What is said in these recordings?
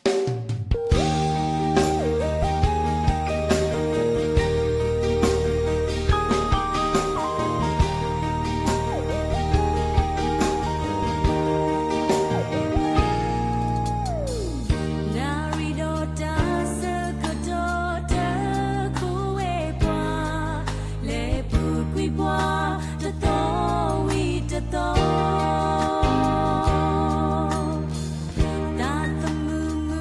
နၣ်ရံၣ်ဒီးတၢ်ဆၢကတီၢ်တခူဝ့ၢ်ပှၤ လဲၤပူၤကွံာ်ပှၤတသီဝံၤတသီ တၢ်သမူမူ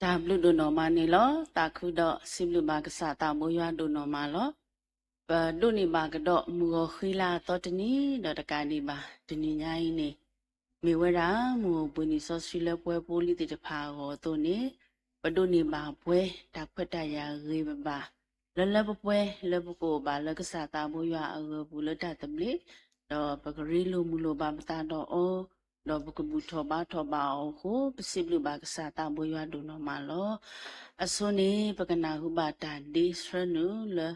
တၢ်ဘျုးဒိၣ်နီၢ်မးန့ၣ်လီၤ. သးခုဒီးစံးဘျုးဘၣ်ကစၢ်သးဘိယွၤဒိၣ်နီၢ်မးလီၤ. ပဒိးန့ၢ်ဘၣ်ကဒီးမုၢ်ဂီၤဃံလၤအသီတနံၤ ဒီးတကးဒံးဘၣ်တနံၤညါအံၤန့ၣ် မ့ၢ်ဝဲဒၣ်မုၢ်အိၣ်ဘှံးနံၤစီဆှံလၢပှဲၤပူလံသ့ၣ်တဖၣ်အဂီၢ်အသိးန့ၣ် ပဒိးန့ၢ်ဘၣ်ပှဲၤတၢ်ခွဲးတၢ်ယာ်ဂ့ၤဂ့ၤဘၣ်ဘၣ် လၢလၢပှဲၤပှဲၤ လၢပကအိၣ်ဘၣ်လၢကစၢ်သးဘိယွၤအဂၢၤပူၤလၢတၢ်သဘျ့, ဒီးပကရ့လိာ်မုာ်လိာ်ဘၣ်ပသးဒီးအီၤ, ဒီးပကဘူၣ်ထီၣ်ဘါထီၣ်ဘၣ်အီၤအဃိ ပစံးဘျုးဘၣ်ကစၢ်သးဘိယွၤဒိၣ်နီၢ်မးလီၤ. အဆိန့ၣ် ပကနၢ်ဟူဘၣ်တၢ်ဒ့ဆှၢနုာ်လၢ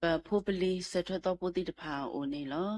ပဖိပလံၤစၢၤထွဲသီဖိသ့ၣ်တဖၣ်အအိၣ်န့ၣ်လီၤ.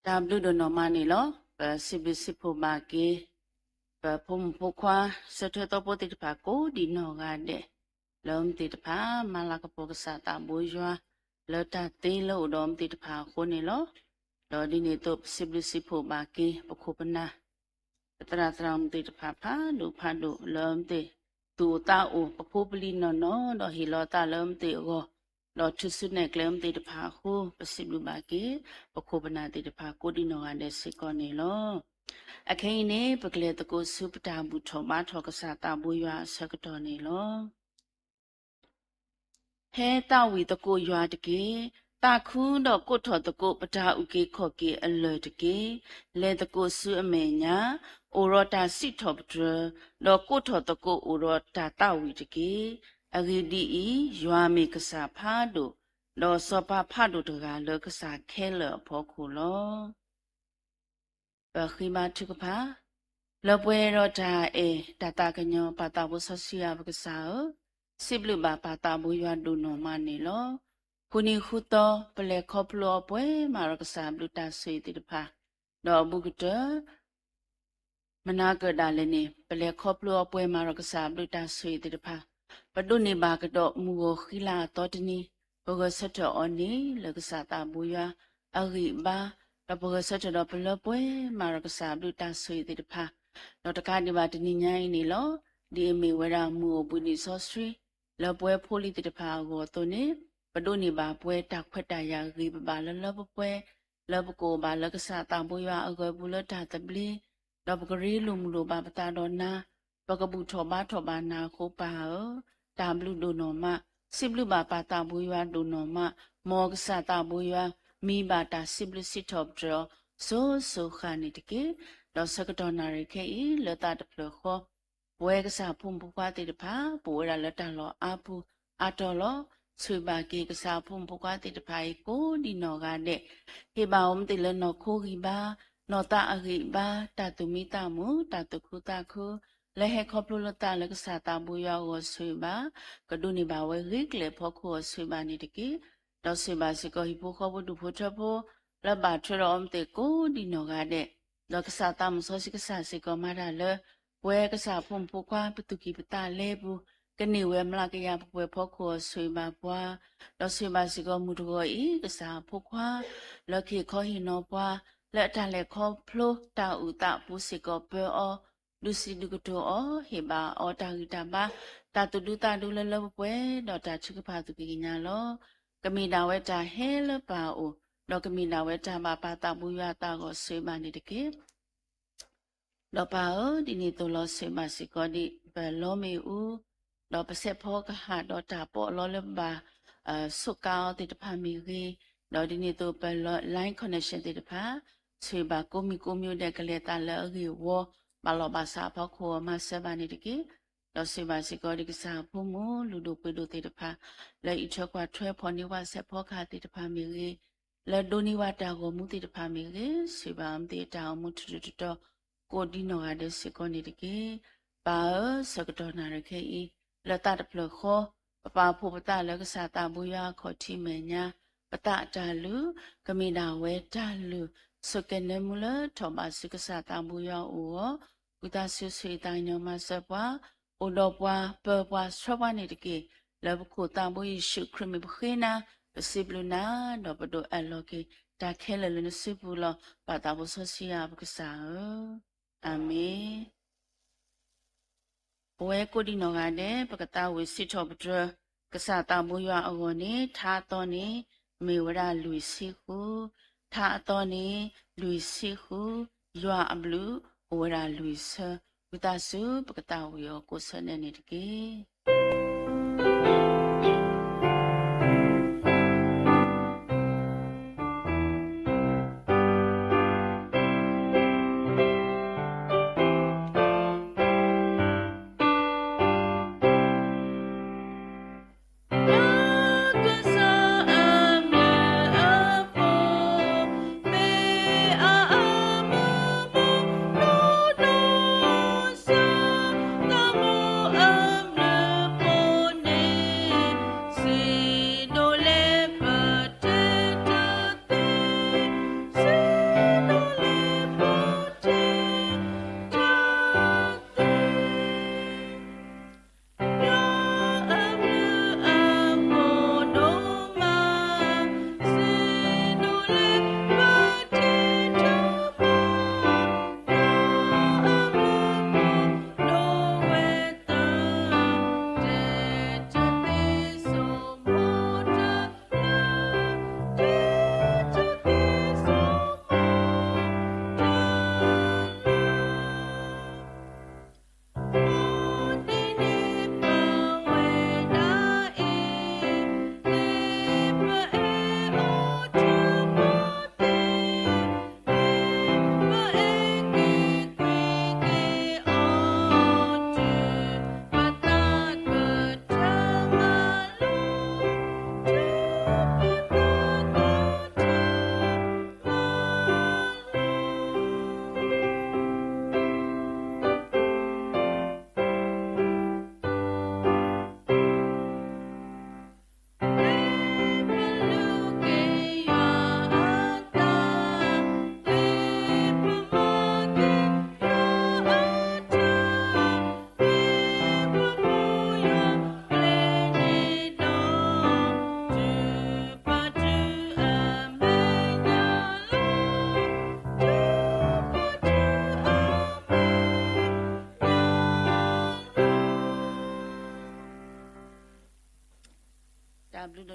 တၢ်ဘျုးဒိၣ်နီၢ်မးန့ၣ်လီၤ. ပစံးဘျုးစံးဖှိၣ်ဘၣ်က့ၤ ပဖိမုၣ်ဖိခွါ ဆၢထၢၣ်သီဖိသ့ၣ်တဖၣ်ကိးဒံးနီၢ်ဂၤဒဲး, လၢမ့ၢ်သ့ၣ်တဖၣ် မၤလၤကပီၤကစၢ်သးဘိယွၤ လၢတၢ်သ့လၢအိၣ်ဒီးမ့ၢ်သ့ၣ်တဖၣ်အဃိန့ၣ်လီၤ. ဒီးဒ်န့ၣ်အသိး ပစံးဘျုးစံးဖှိၣ်ဘၣ်က့ၤ ပခိၣ်ပနၢ် ပသရၣ်သရၣ်မုၣ်သ့ၣ်တဖၣ်ဖးဒိၣ်ဖးဒိၣ် လၢမ့ၢ်သ့ၣ် သူၣ်အိၣ်သးအိၣ် ပဖိပလံၤနီၢ်နီၢ် ဒီးဟ့ၣ်လီၤသးလၢမ့ၢ်သ့ၣ်အဂီၢ်, ဒီးထုးစုနဲၣ်ကျဲမ့ၢ်သ့ၣ်တဖၣ်အဃိ ပစံးဘျုးဘၣ်က့ၤ ပခိၣ်ပနၢ်သ့ၣ်တဖၣ်ကိးဒံးနီၢ်ဂၤဒဲးစ့ၢ်ကီးန့ၣ်လီၤ. အခဲအံၤန့ၣ် ပကလဲၤသကိးဆူပတၢ်ဘူၣ်ထီၣ်ဘါထီၣ်ကစၢ်သးဘိယွၤအဆၢကတီၢ်န့ၣ်လီၤ. ဟဲသးဝံၣ်သကိးယွၤတက့ၢ်. သးခုဒီးကိးထီၣ်သကိးပတၢ်အုၣ်က့ၤခီၣ်က့ၤအလၢၢ်တက့ၢ်. လဲၤသကိးဆူအမဲာ်ညါ, အိၣ်ဒီးတၢ်စံးထီၣ်ပတြၢၤ, ဒီးကိးထီၣ်သကိးအိၣ်ဒီးတၢ်သးဝံၣ်တက့ၢ်. အဂ့ၢ်ဒ်အံၤ, ယွၤမ့ၢ်ကစၢ်ဖးဒိၣ်, ဒီးစီၤပၤဖးဒိၣ်တဂၤလၢကစၢ်ခဲလၢာ်အဖီခိၣ်လီၤ. ပဃ့ဘါထုကဖၣ်, လၢပှဲၤဒီးတၢ်အဲၣ်တၢ်သးကညီၤ ပၢ်သးဘိစီဆှံယွၤပကစၢ်ဧၢ, စံးဘျုးဘၣ်ပၢ်သးဘိယွၤဒိၣ်နီၢ်မးန့ၣ်လီၤ. ဃုနံၤဃုသီ ပလဲၤခီဖျိအီၤပှဲၤမးဒီးကစၢ်ဘျုးတၢ်ဆိၣ်ဂ့ၤသ့ၣ်တဖၣ်, ဒီးအဘူးကတၢၢ် မနၤကၢၣ်ဒၣ်လဲာ်န့ၣ် ပလဲၤခီဖျိအီၤပှဲၤမးဒီးကစၢ်ဘျုးတၢ်ဆိၣ်ဂ့ၤသ့ၣ်တဖၣ်, ပဒိးန့ၢ်ဘၣ်ကဒီးမုၢ်ဂီၤဃံလၤအသီတနံၤ, ပဂဲၤဆၢထၢၣ်အီၤန့ၣ် လၢကစၢ်သးဘိယွၤအဂံၢ်အဘါ, ဒီးပဂဲၤဆၢထၢၣ်ဒီးပလၢပှဲၤမးဒီးကစၢ်ဘျုးတၢ်ဆိၣ်ဂ့ၤသ့ၣ်တဖၣ်, ဒီးတကးဒံးဘၣ်တနံၤညါအံၤန့ၣ်လီၤ. ဒ်အမ့ၢ်ဝဲဒၣ်မုၢ်အိၣ်ဘှံးနံၤစီဆှံ လၢပဝဲဖိလံၤသ့ၣ်တဖၣ်အဂီၢ်အသိးန့ၣ်, ပဒိးန့ၢ်ဘၣ်ပှဲၤတၢ်ခွဲးတၢ်ယာ်ဂ့ၤပဘၣ်လၢလၢပှဲၤပှဲၤ, လၢပကအိၣ်ဘၣ်လၢကစၢ်သးဘိယွၤအဂၢၤပူၤလၢတၢ်သဘျ့, ဒီးပကရ့လိာ်မုာ်လိာ်ဘၣ်ပသးဒီးနၤ, ပကဘူၣ်ထီၣ်ဘါထီၣ်ဘၣ်နၤအဃိပၢ်ဧၢ, တၢ်ဘျုးဒိၣ်နီၢ်မး, စံးဘျုးဘၣ်ပၢ်သးဘိယွၤဒိၣ်နီၢ်မး, မ်ကစၢ်သးဘိယွၤ မံဘၣ်တၢ်စံးဘျုးစံးထီၣ်ပတြၢၤအီၤ စိၤစိၤဃၣ်န့ၣ်တက့ၢ်. ဒီးဆၢကတီၢ်နၣ်ရံၣ်ခဲအံၤ လၢသးတဖျၢၣ်ဃီ ပဝဲကစၢ်ဖိမုၣ်ဖိခွါသ့ၣ်တဖၣ် ပအိၣ်ဝဲဒၣ်လၢတၢ်လီၢ်အါပူၤအါတီၤလီၤ. ဆိၣ်ဂ့ၤဘၣ်က့ၤကစၢ်ဖိမုၣ်ဖိခွါသ့ၣ်တဖၣ်အံၤကိးဒံးနီၢ်ဂၤဒဲး, ဟ့ၣ်ဘၣ်အီၤမ့ၢ်သ့ၣ်လၢနီၢ်ခိဂံၢ်ဘါ, နီၢ်သးအဂံၢ်အဘါ, တၢ်သူၣ်မံသးမုာ်, တၢ်သူၣ်ခုသးခု, လၢဟဲခီဖျိလၢသးလၢကစၢ်သးဘိယွၤအဂီၢ်ဆိၣ်ဂ့ၤဘၣ်, ကဒိးန့ၢ်ဘၣ်ဝဲဂ့ၤကျဲၤအဖီခိၣ်အီၤဆိၣ်ဂ့ၤဘၣ်န့ၣ်တက့ၢ်. ဒီးဆိၣ်ဂ့ၤဘၣ်စ့ၢ်ကီးဟံၣ်ဖိဃီဖိဒူၣ်ဖိထၢဖိ လၢဘၣ်ထွဲဒီးအီၤမ့ၢ်သ့ၣ်ကိးဒံးနီၢ်ဂၤဒဲး, ဒီးကစၢ်သးမုၢ်စီဆှံကစၢ်စ့ၢ်ကီးမၤတၢ်လၢ ပဝဲကစၢ်ဖိမုၣ်ဖိခွါပသူၣ်ကံၢ်ပသးလဲပူၤ, ကန့ၢ်ဝဲမျးကယၤပှဲၤပှဲၤဖီခိၣ်အီၤဆိၣ်ဂ့ၤဘၣ်ပှၤ, ဒီးဆိၣ်ဂ့ၤဘၣ်စ့ၢ်ကီးမုၢ်တဂီၤအံၤ ကစၢ်ဖိခွါ လၢကဟ့ၣ်ခီဟ့ၣ်နီၤပှၤ လၢအတၢ်လဲၤခီဖျိတၢ်အုၣ်သးအပူၤစ့ၢ်ကီးပၢအီၤ, ဒုးစံးဒုးကတိၤအီၤ, ဟ့ၣ်ဘၣ်အီၤတၢ်ဂံၢ်တၢ်ဘါ, တၢ်သူၣ်ဒူသးဒူလၢလၢပှဲၤပှဲၤ, ဒီးတၢ်ထုကဖၣ်သူၣ်ကံၢ်ကညါလီၤ. ကမ့ၢ်ဒၣ်ဝဲတၢ်ဟဲလၢပၢ်အအိၣ်, ဒီးကမ့ၢ်ဒၣ်ဝဲတၢ်ဘၣ်ပၢ်သးဘိယွၤအသးအဂီၢ်ဆိၣ်ဂ့ၤဘၣ်န့ၣ်တက့ၢ်. ဒီးပၢ်ဧၢ, ဒ်န့ၣ်အသိးလီၤ ဆိၣ်ဂ့ၤဘၣ်စ့ၢ်ကီးဒံး ပလီမ့ၣ်အူ, ဒီးပစဲးဖီကဟၣ်ဒီးတၢ်ပီးအလီလၢပဘၣ် ဆိးကါအီၤသ့ၣ်တဖၣ်မ့ၢ်ဂ့ၤ, ဒီးဒ်န့ၣ်အသိးပလီ line connection သ့ၣ်တဖၣ်, ဆိၣ်ဂ့ၤဘၣ်ကိးမံၤကိးမံၤအိၣ်ဒဲး ကလဲၤသးလၢအဂ့ၢ်အဝီ, ဘၣ်လီၢ်ဘၣ်စးအဖီခိၣ်အီၤမၤစၢၤဘၣ်န့ၣ်တက့ၢ်. ဒီးဆိၣ်ဂ့ၤဘၣ်စ့ၢ်ကီးဒံးကစၢ်ဖိမုၣ်လုၢ်ဒိၣ်ပှ့ၤဒိၣ်သ့ၣ်တဖၣ်, လၢအံးထွဲကွၢ်ထွဲဖီၣ်န့ၢ်ပှၤ စဲးဖီကဟၣ်သ့ၣ်တဖၣ်မ့ၢ်ဂ့ၤ, လၢဒိးန့ၢ်ဘၣ်တၢ်ဂီၤမူသ့ၣ်တဖၣ်မ့ၢ်ဂ့ၤ, ဆိၣ်ဂ့ၤဘၣ်အီၤမ့ၢ်သ့ၣ်တၢ်အိၣ်မူထူထူတီတီ ကိးဒံးနီၢ်ဂၤဒဲးစ့ၢ်ကီးန့ၣ်တက့ၢ်. ပၢ်ဧၢ, ဆၢကတီၢ်နၣ်ရံၣ်ခဲအံၤ လၢသးတဖျၢၣ်ဃီ ပပာ်ဖှိၣ်ပသးလၢကစၢ်သးဘိယွၤအခီၣ်ထံးမဲာ်ညါ, ပသးအတၢ်လုၢ် ကမ့ၢ်ဒၣ်ဝဲတၢ်လုၢ် ဆိၣ်ကဲၤနၢမူလၢထီၣ်ဘးဆူကစၢ်သးဘိယွၤအအိၣ်အီၤ, ဝံသးစူၤဆိၣ်ဂ့ၤသးကညီၤမၤစၢၤပှၤ, အိၣ်ဒီးပှၤ ပၢၤပှၤဆှၢပှၤန့ၣ်တက့ၢ်. လၢပခိၣ်သးဘိယ့ၣ်ၡူးခရံာ်မ့ၢ်ပဃ့နၤ, ပစံးဘျုးနၤ, ဒီးပဒိးအးလီၤက့ၤတၢ်ခဲလၢာ်လၢနစုပူၤလီၤ. ပၢ်သးဘိစီဆှံယွၤပကစၢ်ဧၢ, အၤမ့ၣ်. ပဝဲကိးဒံးနီၢ်ဂၤဒဲး ပကသးဝံၣ်စံးထီၣ်ပတြၢၤ ကစၢ်သးဘိယွၤအဂီၢ်န့ၣ် ထါအသီန့ၣ် မ့ၢ်ဝဲဒၣ်လွံၢ်ဆံဃု, ထါအသီန့ၣ် လွံၢ်ဆံဃု, ယွၤအဘျုးအိၣ်ဝဲဒၣ်လွံၢ်ဆၢ, ဝံသးစူၤ ပကသးဝံၣ်အီၤကိးဆၢဒဲးန့ၣ်တက့ၢ်.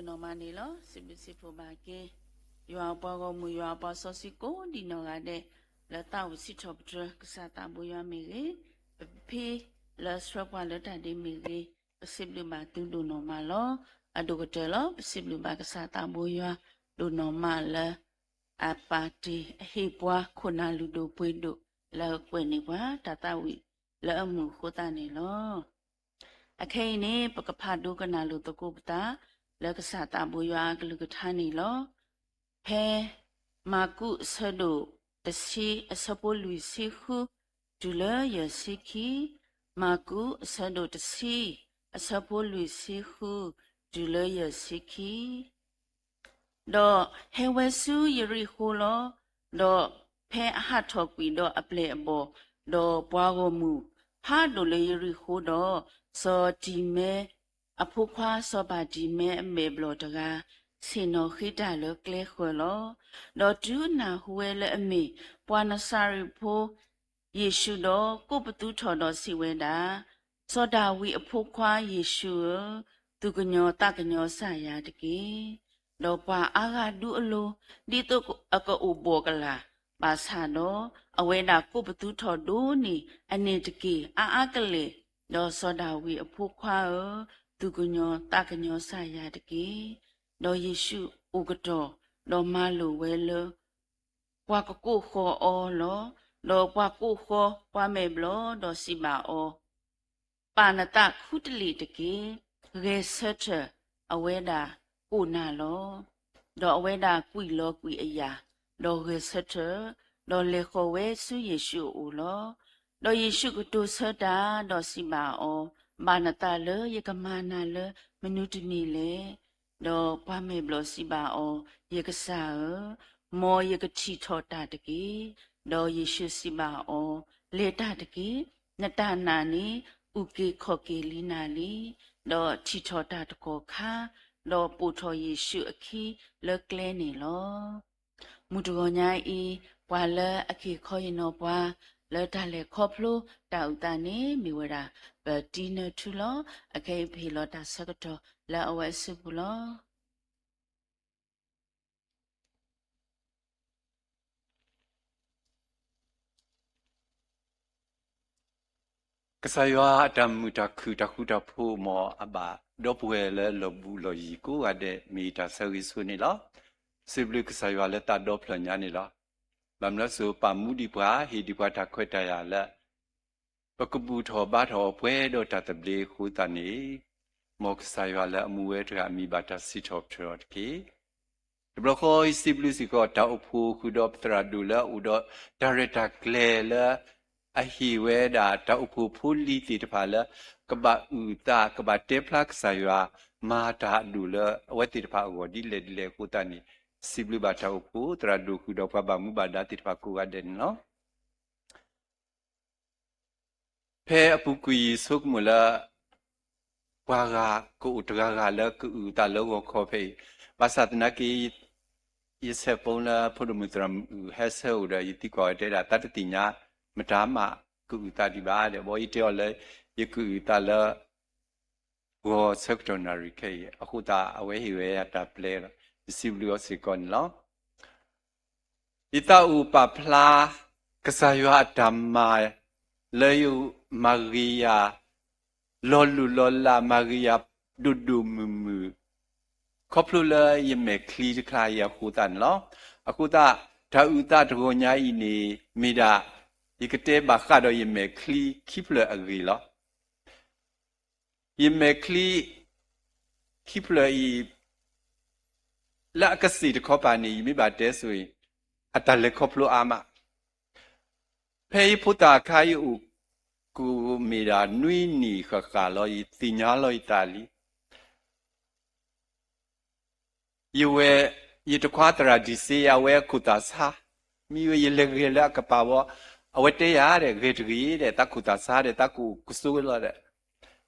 ပကစံးဘျုးဘၣ်ကစၢ်ယွၤဒိၣ်နီၢ်မးန့ၣ်လီၤ. စံးဘျုးစံးဖှိၣ်ဘၣ်က့ၤ ယွၤအပှၤဂီၢ်မုၢ် ယွၤအပှၤစီဆှံကိးဒံးနီၢ်ဂၤဒဲး လၢသးဝံၣ်စံးထီၣ်ပတြၢၤ ကစၢ်သးဘိယွၤမ့ၢ်ဂ့ၤ, ပဖံလၢဆှၢပှၤလၢတၢ်ဒ့မ့ၢ်ဂ့ၤ, ပစံးဘျုးဘၣ်သုဒိၣ်နီၢ်မးလီၤ. အဒိၣ်ကတၢၢ်လီၤ ပစံးဘျုးဘၣ်ကစၢ်သးဘိယွၤဒိၣ်နီၢ်မးလၢ အပာ်တ့ၢ်အဟ့ၣ်ပှၤခိၣ်နၢ်လုၢ်ဒိၣ်ပှ့ၤဒိၣ် လၢကွဲးန့ၢ်ပှၤတၢ်သးဝံၣ်လၢအမုာ်အဃိသတးန့ၣ်လီၤ. အခဲအံၤန့ၣ် ပကဖးဒိကနၣ်လိာ်သကိးပသး လၢကစၢ်သးဘိယွၤအကလုၢ်ကထါန့ၣ်လီၤ. ဖဲမၢ်ကူးအဆၢဒိၣ်တဆံ အဆၢဖိလွံၢ်ဆံဃု တုၤလၢယဲၢ်ဆံခံ, မၢ်ကူးအဆၢဒိၣ်တဆံ အဆၢဖိလွံၢ်ဆံဃု တုၤလၢယဲၢ်ဆံခံ. ဒီးဟဲဝဲဆူယရံၣ်ဃိလီၤ. ဒီးဖဲအဟးထီၣ်ကွံာ်ဒီးအပျဲၢ်အဘီၣ်, ဒီးပှၤဂီၢ်မုၢ်ဖးဒိၣ်လၢယရံၣ်ဃိဒီး, စီၤတံၤမဲအဖိခွါ စီၤဘၣ်တံၤမဲအမဲာ်ဘျီၣ်တဂၤ ဆ့ၣ်နီၤဃ့တၢ်လၢကျဲဃၢၤလီၤ. ဒီးတုၤနၢ်ဟူဝဲလၢအမ့ၢ်ပှၤနစၤရ့းဖိ ယ့ၣ်ၡူးဒီး ကိးပသူထီၣ်ဒီးစံးဝဲဒၣ်, စီၤဒၤဝံးအဖိခွါယ့ၣ်ၡူးဧၢ, သူၣ်ကညီၤသးကညီၤစၢ်ယၤတက့ၢ်. ဒီးပှၤအါဂၤဒူအလိၤ, ဒ်သိးအကအိၣ်ဘှီၣ်ကလာ်, ဘၣ်ဆၣ်ဒီး အဝဲဒၣ်ကိးပသူထီၣ်ဒိၣ်န့ၢ်အန့ၣ်တက့ၢ် အါအါကလဲာ်, ဒီးစီၤဒၤဝံးအဖိခွါဧၢ, သူၣ်ကညီၤသးကညီၤစၢ်ယၤတက့ၢ်. ဒီးယ့ၣ်ၡူးအိၣ်ကတီၢ်, ဒီးမၤလိာ်ဝဲလၢ ပှၤကကိးဃီၤအီၤလီၤ. ဒီးပှၤကိးဃီၤပှၤမဲာ်ဘျီၣ်ဒီးစံးဘၣ်အီၤ, ပာ်နသးခူတလ့ၢ်တက့ၢ်. ဂဲၤဆၢထၢၣ်, အဝဲဒၣ်ကိးနၤလီၤ. ဒီးအဝဲဒၣ်ကွံာ်လီၤကွံာ်အယၢ်, ဒီးဂဲၤဆၢထၢၣ်, ဒီးလဲၤဃီၤဝဲဆူယ့ၣ်ၡူးအအိၣ်လီၤ. ဒီးယ့ၣ်ၡူးကတိၤဆၢတၢ်ဒီးစံးဘၣ်အီၤ, ဘၣ်နသးလၢယကမၤနၤလၢမနုၤတမံၤလဲၣ်. ဒီးပှၤမဲာ်ဘျီၣ်စံးဘၣ်အီၤ, ယကစၢ်ဧၢ, မ်ယကထံၣ်ထီၣ်တၢ်တက့ၢ်. ဒီးယ့ၣ်ၡူးစံးဘၣ်အီၤ, လဲၤတၢ်တက့ၢ်. နတၢ်နာ်န့ၣ် အုၣ်က့ၤခီၣ်က့ၤလံနၤလံ. ဒီးထံၣ်ထီၣ်တၢ်တကီၢ်ခါ, ဒီးပိာ်ထီၣ်ယ့ၣ်ၡူးအခံလၢကျဲန့ၣ်လီၤ. မုၢ်တဂီၤညါအံၤ, ပှၤလၢအက့ၤခီယနီၢ်ပှၤ လၢတၢ်လဲၤခီဖျိတၢ်အုၣ်သးန့ၣ် မ့ၢ်ဝဲဒၣ် ပတံနၢထူလီၤ. အခဲအံၤပဟ့ၣ်လီၤတၢ်ဆၢကတီၢ်လၢအဝဲအစုပူၤလီၤ. ကစၢ်ယွၤအတၢ်မုာ်တၢ်ခုၣ်တၢ်ဃူတၢ်ဖိး မ်အဘၣ်ဒီပုၢ်ဝဲၢ်လၢလီၢ်ဘူးလီၢ်ယံၤကိးဂၤဒဲး မ့ၢ်တၢ်ဆၢဂ့ၤဆိန့ၣ်လီၤ. စံးဘျုးကစၢ်ယွၤလၢသးဒီဖျၢၣ်ညါန့ၣ်လီၤ. ဘၣ်မနုၤစိၤပာ်မူဒံးပှၤ ဟ့ၣ်ဒံးပှၤတၢ်ခွဲးတၢ်ယာ်လၢ ပကဘူၣ်ထီၣ်ဘါထီၣ်အီၤပှဲၤဒီးတၢ်သဘျ့အဃိသတးန့ၣ်, မ်ကစၢ်ယွၤလၢအမူဝဲတဂၤအမံၤဘၣ်တၢ်စံးထီၣ်ပတြၢၤအီၤတက့ၢ်. တဘျီဃီယစံးဘျုးစ့ၢ်ကီး တၢ်အိၣ်ဖှိၣ်ဃုာ်ဒီးပသရၣ်ဒိၣ်လၢအအိၣ်ဒီးတၢ်ရဲၣ်တၢ်ကျဲၤလၢ အဟ့ၣ်ဝဲဒၣ်တၢ်အိၣ်ဖှိၣ်ဖိလံၤသ့ၣ်တဖၣ်လၢ ကဘၣ်အုၣ်သး ကဘၣ်တဲဖျါကစၢ်ယွၤ မၤတၢ်အဒိၣ်လၢအဝဲသ့ၣ်တဖၣ်အဂီၢ်ဒ်လဲၣ်ဒ်လဲၣ်အဃိသတးန့ၣ်, စံးဘျုးဘၣ်တၢ်အိၣ်ဖှိၣ်သရၣ်ဒိၣ်ဃုာ်ဒီးပှၤဘၣ်မူဘၣ်ဒါသ့ၣ်တဖၣ်ကိးဂၤဒဲးန့ၣ်လီၤ. ဖဲအပူၤကွံာ်ယဆိကမိၣ်လၢ ပှၤဂၤကအိၣ်တဂၤဂၤလၢကအုၣ်အသးလၢဂီၤခီဖဲအံၤ, ဘၣ်ဆၣ်သနာ်က့ ယဆဲးဖိလၢဖိဒိၣ်မုၣ်သရၣ်မုၣ်ဟဲဆၢအိၣ်ဒီး ယသံကွၢ်ဝဲတဲဒၣ် သးတသ့ၣ်ညါ မတၤမးကအုၣ်သးဒံးဘၣ်ဒီး ဘီယတဲအီၤလၢ ယကအုၣ်သးလၢ ဂီၤဆၢကတီၢ်နၣ်ရံၣ်ခဲအံၤ အဃိသတးအဝဲဟ့ၣ်ဝဲယၤတၢ်ပျဲလီၤ. ယစံးဘျုးအီၤစ့ၢ်ကီးန့ၣ်လီၤ. ယသးအိၣ်ပာ်ဖျါ ကစၢ်ယွၤအတၢ်မၤ လၢယမၤဂ့ၤယၤ လီၤလိၢ်လီၤလး မၤဂ့ၤယၤဒိၣ်ဒိၣ်မုၢ်မုၢ် ခီဖျိလၢယမဲာ်ချံတခါအံၤအဃိသတးန့ၣ်လီၤ. အဃိသတး တၢ်အုၣ်သးတဂီၤညါအံၤန့ၣ် မ့ၢ်ဒၣ် ယကတဲဘၣ်ဃးဒီးယမဲာ်ချံခံဖျၢၣ်အဂ့ၢ်လီၤ. ယမဲာ်ချံခံဖျၢၣ်အံၤ လၢအကစ့ၢ်တခီပၤန့ၣ် ယမ့ၢ်ဘၣ်တဲဆိအံၤ အတၢ်လဲၤခီဖျိအါမး. ဖဲယဖိသၣ်အခါ ယအိၣ်ကမ့ၢ်ဒၣ်နွံနံၣ်ဃၣ်ဃၣ်လီၤ ယသ့ၣ်ညါလီၤယသးလံ. ယဝဲ ယတခွါသရၣ်ဒံၣ်စ့ အဝဲအခိၣ်သးဆါ, မ့ၢ်ဝဲယလဲၤဂဲၤလၢအကပၤဝီ, အဝဲတဲယၤဒီး ဂဲၤတဂ့ၤဒီး သးခိၣ်သးဆါဒီး သးကအိၣ်ကဆိလီၤဒီး,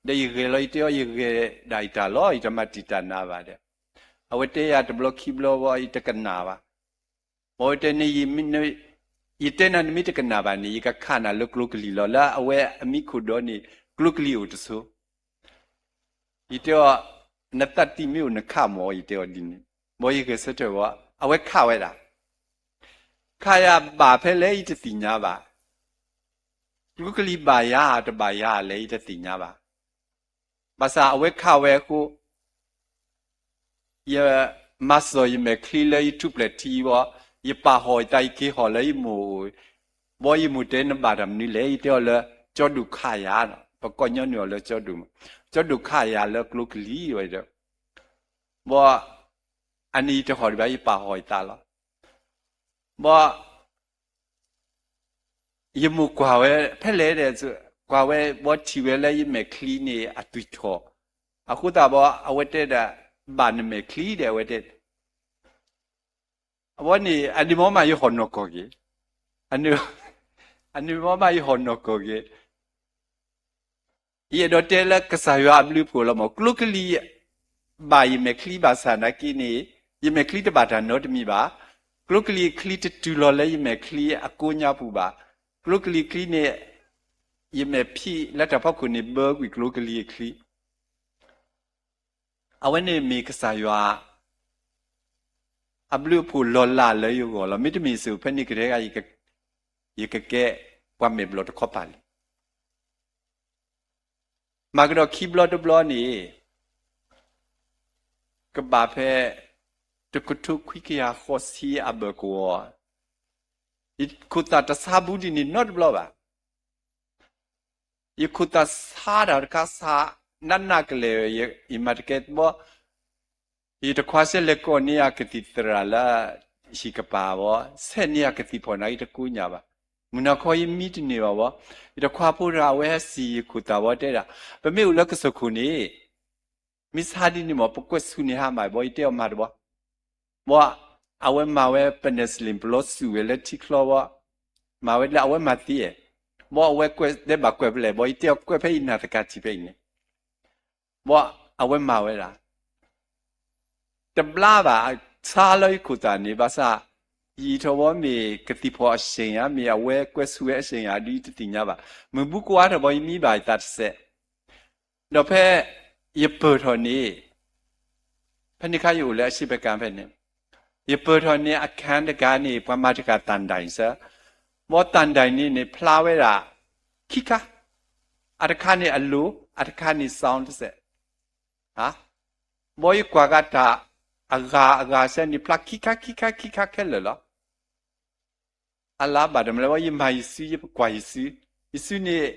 ဒီးယဂဲၤလီၤ ယတဲအီၤ ယဂဲၤဒၣ်ယတၢ်လီၤ ယတမၤတံာ်တာ်နၤဘၣ်ဒီး, အဝဲတဲယၤတဘျီခံဘျီဝီ ယတကနၣ်ဘၣ်. မ်အဝဲတဲန့ၣ် ယတဲနၤနမ့ၢ်တကနၣ်ဘၣ်န့ၣ် ယကခးနၤလၢကျိကလံၤလီၤ. လၢအဝဲအမံခိၣ်ဒီန့ၣ် ကျိကလံၤအိၣ်တဆိ ယတဲအီၤ, နသးတံၢ်မ့ၢ်အိၣ်နခးမၢ် ယတဲအီၤဒ်န့ၣ်, ဘီယဂဲၤဆၢထၢၣ်ဝဲ, အဝဲခးဝဲဒၣ်, ခးယၤဘၣ်ဖဲလဲၣ်ယတသ့ၣ်ညါဘၣ်, ကျိကလံၤဘၣ်ယၤတဘၣ်ယၤလဲၣ်ယတသ့ၣ်ညါဘၣ်, ဘၣ်ဆၣ်အဝဲခးဝဲအဃိ ယမၤစၢၤယမဲာ်ချံလၢယထူၣ်ပျဲၢ်ထံဘီ, ယပာ်ဟီၣ်ယသးယက့ၤဟီၣ်လၢယမိၢ်, ဘီယမိၢ်တဲနဘၣ်တၢ်မနုၤလဲၣ် ယတဲအီၤလၢ ကၠီဒိၣ်ခးယၤ, ပကိးညီနုၢ်အီၤလၢကၠီဒိၣ်, ကၠီဒိၣ်ခးယၤလၢကျိကလံၤဝဲဒီး, ဘီ အန့ၣ်ယတဟီၣ်ဒံးဘၣ် ယပာ်ဟီၣ်ယသးလီၤ, ဘီ ယမိၢ်ကွၢ်ဝဲဖဲလဲၣ်ဒီး, ကွၢ်ဝဲဘီထံၣ်ဝဲလၢယမဲာ်ချံန့ၣ်အသွံၣ်ထီၣ်, အဃိသတးဘီ အဝဲတဲဒၣ်, ဘၣ်နမဲာ်ချံဒီး အဝဲတဲ, အဝဲန့ၣ် အန့ၣ်မ့ၢ်မးယဟီၣ်နီၢ်ကီၢ်က့ၤ, အန့ၣ်မ့ၢ်မးယဟီၣ်နီၢ်ကီၢ်က့ၤ ယအဲၣ်ဒိးတဲလၢကစၢ်ယွၤအဘျုးအဖှိၣ်လီၤမး, ကျိကလံၤဘၣ်ယမဲာ်ချံဘၣ်ဆၣ်နာ်က့န့ၣ်, ယမဲာ်ချံတဘၣ်တၢ်နီတမံၤဘၣ်. ကျိကလံၤအချံတတုၤလီၤလၢယမဲာ်ချံအကိညါပူၤဘၣ်. ကျိကလံၤအချံန့ၣ် ယမဲာ်ဖံးလၢတၢ်ဖီခိၣ်န့ၣ် ဘၢကွံာ်ကျိကလံၤအချံ အဝဲန့ၣ်မ့ၢ်ကစၢ်ယွၤ အဘျုးအဖှိၣ်လီၤလးလၢယဂီၢ်လီၤ. မ့တမ့ၢ်စ့ၢ်ဖဲန့ၣ်ကတၢၢ်ဂၤ ယကကဲပှၤမဲာ်ဘျီၣ်တခီပၤလံ. မၤကဒီးခံဘျီတဘျီန့ၣ် ကဘၣ်ဖဲ တကထိခွံကယၤဃိးဆံအဘၢၣ်ကဝီၤ, ယခိၣ်သၣ်တဆါဘူးဒ်န့ၣ်နီတဘျီဘၣ်. ယခိၣ်သၣ်ဆါတၢ်တခါဆါ နးနးကလဲာ် ယမၤတကဲဘီ ယတခွါဆဲးလဲၤကိးန့ၢ်ယကသံၣ်သရၣ်လၢ ဟံၣ်ကပၤဘီ, ဆဲးန့ၢ်ယကသံၣ်ဖီၣ်န့ၣ် ယတကိညၣ်ဘၣ်. မုၢ်နၤခီယမံတန့ၢ်ဘၣ်ဘီ, ယတခွါဖိတဂၤအဝဲဟဲစံၣ်ယခိၣ်သၣ်ဘီတဲဒၣ်, ပမ့ၢ်အိၣ်လၢကစၢၢ်ခိၣ်န့ၣ် မ့ၢ်ဆါဒ်န့ၣ်မး ပကွဲးဆူၣ်န့ၢ်ဟါမၢ်ဘီ ယတဲအီၤမၤတဘီ ဘီ အဝဲမၤဝဲ penicillin ပလီၤဆူၣ်ဝဲလၢထံချီဘီ, မၤဝဲလၢအဝဲမၤသ့, ဘီအဝဲကွဲးတဲဘၣ်ကွဲးဖဲလဲၣ်ဘီ ယတဲအီၤကွဲးဖဲယနၢ်သကၤထံၣ်ဖဲအံၤန့ၣ်, ဘီအဝဲမၤဝဲဒၣ် တဘျါဘၣ် ဆါလၢယခိၣ်သၣ်န့ၣ် ဘၣ်ဆၣ် ယအံၤထီၣ်ဘီမ့ၢ်ကသံၣ်ဖီၣ်အစ့ၣ်ဧါ မ့ၢ်အဝဲကွဲးဆူၣ်ဝဲအစ့ၣ်ဧါ ဒ်ယတသ့ၣ်ညါဘၣ်. မုၢ်ဘူးကဝါထီၣ်ဘီ ယမံဘၣ်ယသးတစဲး, ဒီးဖဲ ယပၢၢ်ထီၣ်န့ၣ် ဖဲန့ၣ်ခါယအိၣ်လၢအရှေ့ဘက်ခါဖဲန့ၣ်, ယပၢၢ်ထီၣ်န့ၣ် အခန်းတခါန့ၣ် ပှၤမၤတဂၤသၣ်ဒၣ်အံၤစၢ, ဘီသၣ်ဒၣ်န့ၣ်န့ၣ် ဖျါဝဲဒၣ် ခံခါ, အတခါန့ၣ်အလိၤ အတခါန့ၣ် sound တစဲး, ဘီယကွၢ်ဂၤတၢ် အဂၤအဂၤစဲန့ၣ် ဖျါခံခါခံခါခံခါခဲလၢာ်လီၤ. အလါဘၣ်တမလဲၣ်ဘီ ယမၤယစု ယကွၢ်ယစု, ယစုန့ၣ်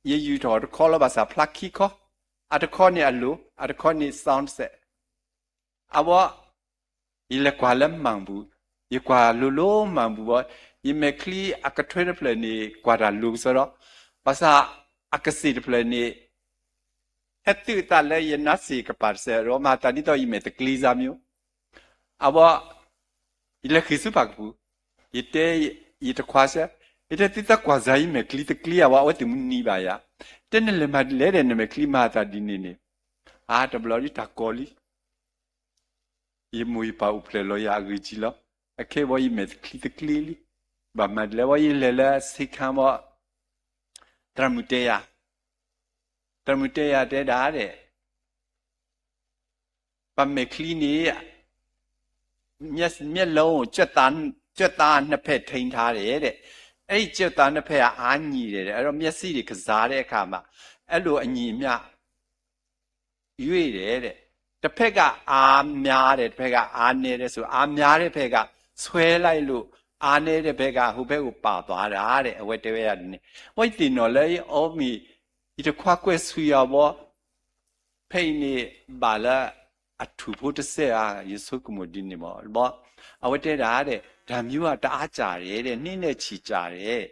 ယယူာ်ထီၣ်တခီလီၤ ဘၣ်ဆၣ်ဖျါခံခီ, အတခီန့ၣ်အလိၤ အတခီန့ၣ် sound တစဲး, အဘီ ယလဲၤကွၢ်လၢမၢ်ပူၤ, ယကွၢ်လိၤလိၤမၢ်ပူၤဘီ, ယမဲာ်ချံအကထွဲတဖျၢၣ်န့ၣ် ကွၢ်တၢ်လိၤကစီဒီ, ဘၣ်ဆၣ်အကစ့ၣ်တဖျၢၣ်န့ၣ် ဟဲသုးအသးလၢယနါစ့ၣ်ကပၤတစဲးဒီး မၤသးဒ်သိးယမဲာ်သကျ့စါမၠိ, အဘီ ယလဲၤဃ့ၢ်ဆူဖၣ်ကပူၤ, ယတဲ ယတခွါဆၢ, ယတဲသုသးကွၢ်စၢ်ယမဲာ်ချံသကျ့ဧါဘီ အဝဲသ့ၣ်မုၢ်နံၤဘၣ်ယၤ, တဲနလဲၤမၤဒ်လဲၣ်ဒီး နမဲာ်ချံမၤသးဒ်န့ၣ်န့ၣ်, အါ တဘျီဒ်တၢ်ကီလံ ယမိၢ်ယပၢ်အိၣ်ဖျဲၣ်လီၤယၤအဂ့ၢ်ကံလီၤ. အခဲအံၤဘီ ယမဲာ်ချံသကျ့လံ. ဘၣ်မၤဒ်လဲၣ်ဘီ ယလဲၤလၢစ့ခါဘီ, သရၣ်မုၣ်တဲယၤ, သရၣ်မုၣ်တဲယၤတဲဒၣ်ဒဲး, ပမဲာ်ချံန့ၣ် မျက်လုံး ကြွက်သားနှစ်ဖက်ထိန်းထားတယ်တဲ့, အဲဒီကြွက်သားနှစ်ဖက်က အားညီတယ်တဲ့, အဲဒီတော့ မျက်စိတွေကစားတဲ့အခါမှာ အဲလိုအညီအမျှ ရွေ့တယ်တဲ့, တစ်ဖက်ကအားများတယ် တစ်ဖက်ကအားနည်းတယ်ဆို အားများတဲ့ဖက်က ဆွဲလိုက်လို့ အားနည်းတဲ့ဖက်က ဟိုဘက်ကိုပါသွားတာတဲ့, အဝဲတဲဝဲဒၣ်ဒ်န့ၣ်. ဝဲယသ့ၣ်နီၣ်လၢ အီမ့ၢ် ယတခွါကွဲးဆူယၤဘီ, ဖဲအံၤန့ၣ် ဘၣ်လၢအထူၣ်ဖိတစဲးဧါ, ယဆိကမိၣ်ဒ်န့ၣ်မးဘီ. အဝဲတဲဒၣ်ဒဲး ဒါမျိုးက တအားကြာတယ်တဲ့, နှစ်နဲ့ချီကြာတယ်.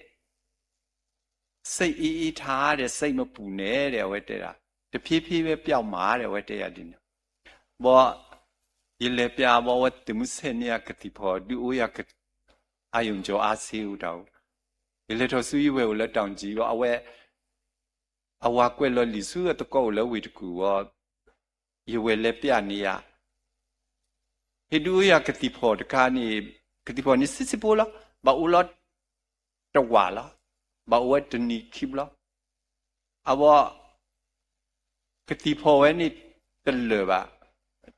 စိတ်အေးအေးထားတဲ့, စိတ်မပူနဲ့တဲ့, အဝဲတဲဒၣ်, တဖြည်းဖြည်းပဲပျောက်မှာတဲ့, အဝဲတဲယၤဒ်န့ၣ်. ဘီ ယလဲၤပျးဘီ အဝဲသုးမုၢ်ဆဲးန့ၢ်ယၤကသံၣ်ဖီၣ် ဒုးအိၣ်ယၤ အာရုံကြောအားဆေးအိၣ်တၢ်အိၣ်, ယလဲၤထီၣ်ဆူယဝဲၢ်အိၣ်လၢ တောင်ကြီး ဘီ အဝဲ အဝၤကွဲးလီၤလံာ်ဆူအသကိးအိၣ်လၢဝ့ၢ်တကူၣ်ဘီ, ယဝဲၢ်လဲၤပျးန့ၢ်ယၤ, ဟ့ၣ်ဒုးအိၣ်ယၤကသံၣ်ဖီၣ်တခါန့ၣ်, ကသံၣ်ဖီၣ်န့ၣ်ဆံးဆံးဖိလီၤ, ဘၣ်အိၣ်လီၤတဝာ်လီၤ, ဘၣ်အိၣ်ဝဲတနံၤခံဘျီ, အဘီ ကသံၣ်ဖီၣ်ဝဲန့ၣ်တလၢာ်ဘၣ်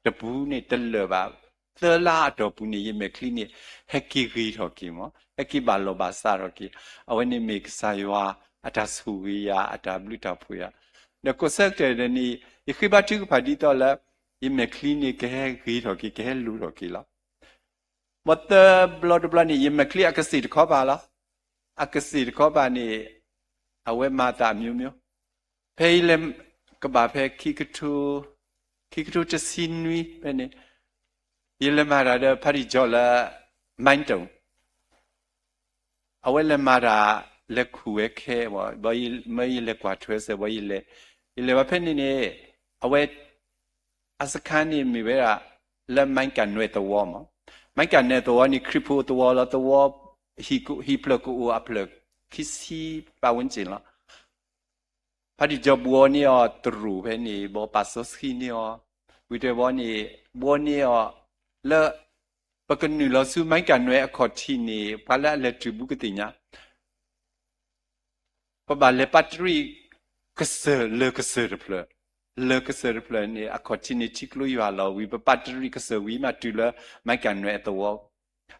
တပူၤန့ၣ်တလၢာ်ဘၣ်. သၢလါအတီၢ်ပူၤန့ၣ် ယမဲာ်ချံန့ၣ် ဟဲက့ၤဂ့ၤထီၣ်က့ၤမး, ဟဲက့ၤဘၣ်လီၤဘၣ်စးထီၣ်က့ၤ. အဝဲန့ၣ်မ့ၢ်ကစၢ်ယွၤအတၢ်ဆိၣ်ဂ့ၤယၤ အတၢ်ဘျုးတၢ်ဖှိၣ်ယၤ. ဒီးကိးဆၢကတီၢ်န့ၣ် ယဃ့ဘါထုကဖၣ်ဒ်သိးလၢ ယမဲာ်ချံန့ၣ် ကဟဲဂ့ၤထီၣ်က့ၤ ကဟဲလူၤထီၣ်က့ၤလီၤ. ဘီသၢဘျီတဘျီန့ၣ် ယမဲာ်ချံအကစ့ၣ်တခီပၤလီၤ. အကစ့ၣ်တခီပၤန့ၣ် အဝဲမၤသးအမျိုးမျိုး. ဖဲယလဲၤကဘၣ်ဖဲ ခံကထိတဆံနွံဖဲန့ၣ် ယလဲၤမၤတၢ်ဒီးဖါတံၢ်ကၠီလၢ မိုင်းတုံ အဝဲလဲၤမၤတၢ် လဲၤခူၣ်ဝဲခဲ, မ့ၢ်ယလဲၤကွၢ်ထွဲစဲးဘီ ယလဲၤ, ယလဲၤဘၣ်ဖဲန့ၣ်န့ၣ် အဝဲ အစခါန့ၣ်မ့ၢ်ဝဲဒၣ် လၢမိုင်းကနွဲသဝီမး. မိုင်းကနွဲသဝီန့ၣ် ခရံာ်ဖိသဝီလီၤ. သဝီ ဟံၣ်ဖျၢၣ်ကအိၣ်အဖျၢၣ်ခံဆံ ပတ်ဝန်းကျင်လီၤ. ဖါတံၢ်ကၠီဘှီန့ၢ်အီၤတရူးဖဲန့ၣ် ဘီပာ်စီဆှံန့ၢ်အီၤ, ဝံၤတဘျီန့ၣ် ဘှီန့ၢ်အီၤလၢ ပကနုာ်လီၤဆူမိုင်းကနွဲအခီၣ်ထံးန့ၣ် ပှၤလၢအလဲၤတုၤဘူးကသ့ၣ်ညါ ပဘၣ်လဲၤပာ်တရံးကစၢၢ်လၢကစၢၢ်တဖျၢၣ်, လၢကစၢၢ်တဖျၢၣ်န့ၣ် အခီၣ်ထံးန့ၣ်ထံကျိယွၤလီၤဝံၤ ပပာ်တရံးကစၢၢ်ဝံၤမးတုၤလၢ မိုင်းကနွဲအသဝီ.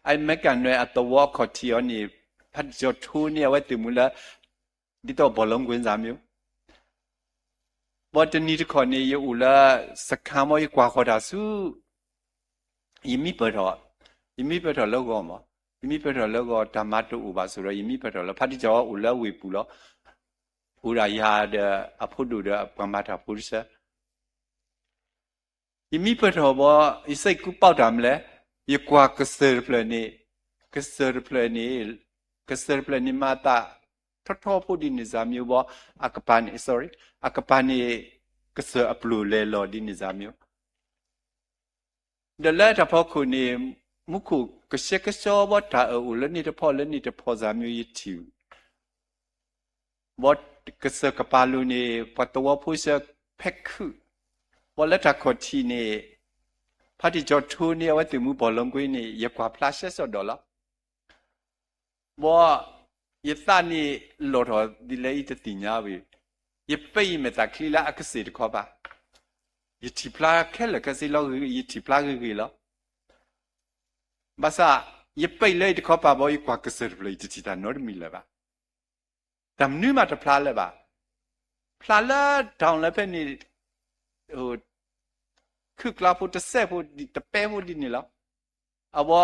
အမိုင်းကနွဲအသဝီအခီၣ်ထံးအီၤန့ၣ် ဖါတံၢ်ကၠီထိန့ၢ်အဝဲသ့ၣ်မူလၢ ဒ်သိး ဘောလုံးကွင်း စၢ်မၠိ ဘီတနံၤတခီၣ်န့ၣ် ယအိၣ်လၢ စခါမး ယကွၢ်ဃီၤတၢ်ဆူ ယမံပၢၢ်ထီၣ်, ယမံပၢၢ်ထီၣ်လၢဂီၤမး, ယမံပၢၢ်ထီၣ်လၢဂီၤ တၢ်မၤတအိၣ်ဘၣ်ဆိးဒီး ယမံပၢၢ်ထီၣ်လၢ ဖါတံၢ်ကၠီအိၣ်လၢဝ့ၢ်ပူၤလီၤ. အိၣ်ဒၣ်ယၤဒီးအဖိဒိၣ်ဒီးပှၤမၤတၢ်ဖိတဆၢ ယမံပၢၢ်ထီၣ်ဘီ ယစံးကူပီးတၢ်မနုၤလဲၣ်, ယကွၢ်ကစၢၢ်တဖျၢၣ်န့ၣ်, ကစၢၢ်တဖျၢၣ်န့ၣ်, ကစၢၢ်တဖျၢၣ်န့ၣ်မၤသးထီထီဖိဒ်န့ၣ် စၢ်မၠိ ဘီ, အကပၤန့ၣ်, sorry, အကပၤန့ၣ် ကစၢၢ်အပျိၢ်လဲၤလီၤဒ်န့ၣ် စၢ်မၠိ ဒီးလၢတၢ်ဖီခိၣ်န့ၣ် မူခိၣ်ကဆှဲကဆှီဘီ တၢ်အၢၣ်အိၣ်လၢန့ၣ်တဖီလၢန့ၣ်တဖီ စၢ်မၠိ ယထံၣ် ဘီကစၢၢ်ကပၤလိၤန့ၣ် ပှၤသဝီဖိဆှၢဖဲခုၣ်, ဘီလၢတၢ်ခီၣ်ထံးန့ၣ် ဖါတံၢ်ကၠီထိန့ၢ်အဝဲသ့ၣ်မူ ဘောလုံးကွင်း န့ၣ် ယကွၢ်ဖျါရှဲစီၣ်ဒီးလီၤ. ဘီ ယသးန့ၣ်လီၤထီၣ်ဒ်လဲၣ်အံၤတသ့ၣ်ညါဝံၤ, ယပာ်ယမဲာ်သးချံလၢအကစ့ၣ်တခီပၤ, ယထံၣ်ဖျါခဲလၢာ်ခဲဆ့လီၤ, ယထံၣ်ဖျါဂ့ၤဂ့ၤလီၤ. ဘၣ်ဆၣ် ယပာ်လၢအံၤတခီပၤဘီ ယကွၢ်ကစၢၢ်တဖျၢၣ် ယတထံၣ်တၢ်နီတမံၤလၢၤဘၣ်. တၢ်မနုၤမးတဖျါလၢၤဘၣ်. ဖျါလၢ down လၢဖဲန့ၣ် ခုၣ်ကျါဖိတစဲးဖိ တပဲဖိဒ်န့ၣ်လီၤ. အဘီ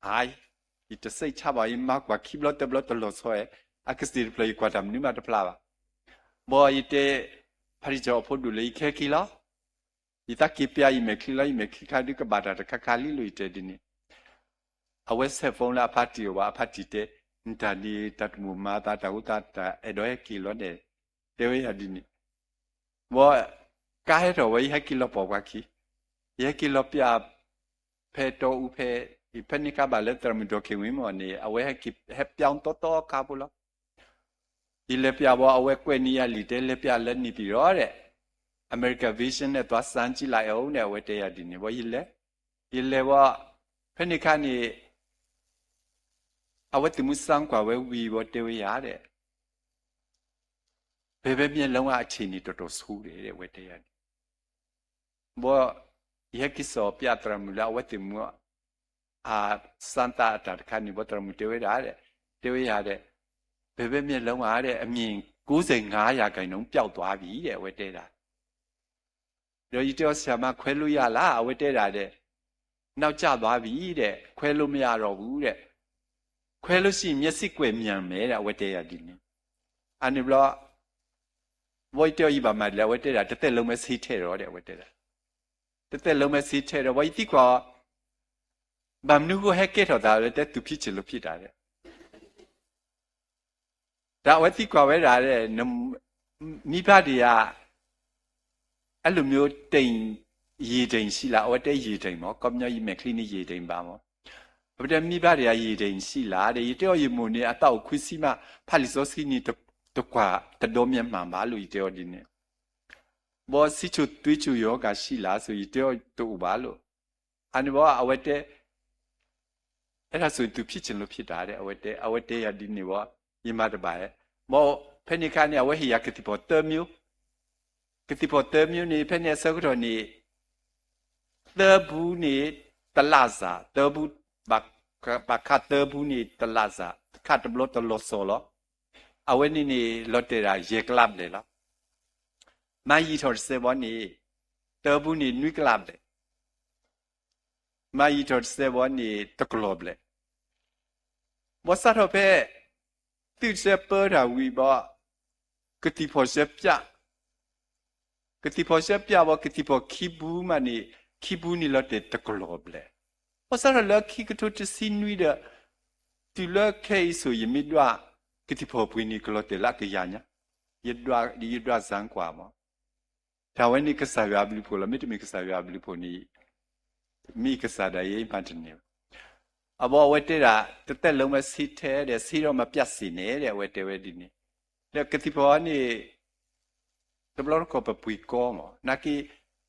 အ ယတစဲးဆါဘၣ် ယမၤကွၢ်ခံဘျီတဘျီတလီၤဆီဝဲ, အကစ့ၣ်တဖျၢၣ် ယကွၢ်တၢ်မနုၤမးတဖျါဘၣ်. ဘီယတဲ ဖါတံၢ်ကၠီအဖိဒိၣ်လၢ ယကဟဲက့ၤလီၤ. ယသးက့ၤပျၢ်ယမဲာ်ချံလီၤ, ယမဲာ်ချံခါဒုးကဘၣ်တၢ်တခါခါလံလိာ် ယတဲဒ်န့ၣ်. အဝဲဆဲး phone လၢအဖါတံၢ်အအိၣ်ဘၣ်, အဖါတံၢ်တဲ နတၢ်န့ၣ် တၢ်တမိၣ်မၤသးတၢ်ဟူသးတၢ်အဲၣ်ဒိးဟဲက့ၤလီၤန့ၣ် တဲဝဲယၤဒ်န့ၣ်. ဘီ ကါဟဲထီၣ်ဝဲ ယဟဲက့ၤလီၤပိာ်ပှၤခံ, ယဟဲက့ၤလီၤပျၢ် ဖဲတီအူဖဲ, ဖဲန့ၣ်ခါဘၣ်လၢ သရၣ်မုၣ်ဒီးက့ၤဝံၤမ့ၢ်န့ၣ် အဝဲဟဲပျၢ်တီတီခါဖိလီၤ. ယလဲၤပျၢ်ဘီ အဝဲကွဲးန့ၢ်ယၤလံာ်တဲ လဲၤပျၢ်လၢ နေပြည်တော် ဒီး American Vision န့ၣ် သွားစမ်းကြည့်လိုက်အောင် န့ၣ် အဝဲတဲယၤဒ်န့ၣ် ဘီ ယလဲၤ, ယလဲၤဘီ ဖဲန့ၣ်ခါန့ၣ် အဝဲသ့ၣ်မူစၢကွၢ်ဝဲဝံၤဘီ တဲဝဲယၤဒီး ဘဲဘဲမျဲလုံးက အခြေအနေတော်တော်ဆိုးတယ် အဝဲတဲယၤန့ၣ်. ဘီ ယဟဲက့ၤစိာ်ပျၢ်သရၣ်မုၣ်လၢအဝဲသ့ၣ်မူ အစမ်းသပ်အတၢ်တခါန့ၣ်ဘီ သရၣ်မုၣ်တဲဝဲဒၣ်ဒီး တဲဝဲယၤဒီး ဘဲဘဲမျဲလုံးက အမြင် ကိုးဆယ့်ငါးရာခိုင်နှုန်းပျောက်သွားပြီ အဝဲတဲဒၣ်. ဒီးယတဲအီၤ ဆရာမ ခွဲလို့ရလား အဝဲတဲဒၣ်ဒီး နောက်ကျသွားပြီတဲ့, ခွဲလို့မရတော့ဘူးတဲ့, ခွဲလို့ရှိရင်မျက်စိကွယ်မြန်မယ်တဲ့ အဝဲတဲယၤဒ်န့ၣ်. အန့ၣ်ဘျီ ဘီယတဲအီၤ ယဘၣ်မၤဒ်လဲၣ် အဝဲတဲဒၣ် တစ်သက်လုံးပဲဆေးထည့်တော့ တဲ့ အဝဲတဲဒၣ်. တစ်သက်လုံးပဲဆေးထည့်တော့ ဘီယသံကွၢ်အီၤ ဘၣ်မနုၤဃိဟဲကဲထီၣ်သးလဲၣ် တဲ သူဖြစ်ချင်လို့ဖြစ်တာ တဲ့. တၢ်အဝဲသံကွၢ်ဝဲဒၣ် မိဘတွေက အဲ့လိုမျိုးတိမ် ရေတိမ် ရှိလား အဝဲတဲ ရေတိမ် မး, ခီပညီ ယမဲာ်ချံန့ၣ် ရေတိမ် ဘၣ် မး. အဝဲတဲ မိဘတွေက ရေတိမ် ရှိလား ဒီး ယတဲအီၤ ယမိၢ်န့ၣ် အသးအိၣ်ခွံဆံမး ဖးလံာ်စီဆှံန့ၣ် တကွၢ် တဒိမျဲမးဘၣ် လို့ ယတဲအီၤဒ်န့ၣ်. ဘီ ဆီးချိုသွေးချိုရောဂါရှိလား ဆို ယတဲအီၤ တအိၣ်ဘၣ် လို့. အန့ၣ်ဘီ အဝဲတဲ အဲ့ဒါဆိုရင် သူဖြစ်ချင်လို့ဖြစ်တာ တဲ့ အဝဲတဲ အဝဲတဲယၤဒ်န့ၣ်ဘီ ယမၤတဘၣ်ဧါ. ဘီ ဖဲန့ၣ်ခါန့ၣ် အဝဲဟ့ၣ်ယၤကသံၣ်ဖီၣ်သၢမျိုး, ကသံၣ်ဖီၣ်သၢမျိုးန့ၣ် ဖဲန့ၣ်အဆၢကတီၢ်န့ၣ် သၢဘူးန့ၣ် တလၣ်စး, သၢဘူး, ဘၣ်ခးသၢဘူးန့ၣ် တလၣ်စး, ခးတဘျီတလီၤစီၤလီၤ. အဝဲန့ၣ်န့ၣ် လီၤတဲာ်ဒၣ်ယဲၢ်ကလးဘျဲၣ်လီၤ. မၤယံာ်ထီၣ်တစဲးဘီန့ၣ် သၢဘူးန့ၣ် နွံကလးဘျဲၣ်, မၤယံာ်ထီၣ်တစဲးဘီန့ၣ် တကလီၤဘျဲၣ်. ဘီစးထီၣ်ဖဲ သုးတစဲးပၢတၢ်ဝံၤဘီ ကသံၣ်ဖီၣ်စဲးပၠး, ကသံၣ်ဖီၣ်စဲးပၠးဘီ ကသံၣ်ဖီၣ်ခံဘူးမးန့ၣ် ခံဘူးန့ၣ်လီၤတဲာ်တကလီၤဘျဲၣ်. ဘီစးထီၣ်လၢခံကထိတဆံနွံဒီး တုၤလၢခဲအံၤဆိ ယမ့ၢ်ဒွး ကသံၣ်ဖီၣ်ပှ့ၤန့ၣ် ကလီၤတဲာ်လၢအကယၤညါ, ယဒွးစၢကွၢ်မး. တၢ်ဝဲန့ၣ်ကစၢ်ယွၤအဘျုးအဖှိၣ်လီၤ. မ့တမ့ၢ်ကစၢ်ယွၤအဘျုးအဖှိၣ်န့ၣ် မ့ၢ်ကစၢ်ဒၣ်ယဲမၤတန့ၢ်ဘၣ်. အဘီအဝဲတဲဒၣ် တသက်လုံးပဲ ဆေးထဲဒီး ဆေးတော့မပျက်စေနဲ့ ဒီး အဝဲတဲဝဲဒ်န့ၣ်, ဒီးကသံၣ်ဖီၣ်န့ၣ် တဘျီတခီၣ်ပပှ့ၤကီမး, နာ်က့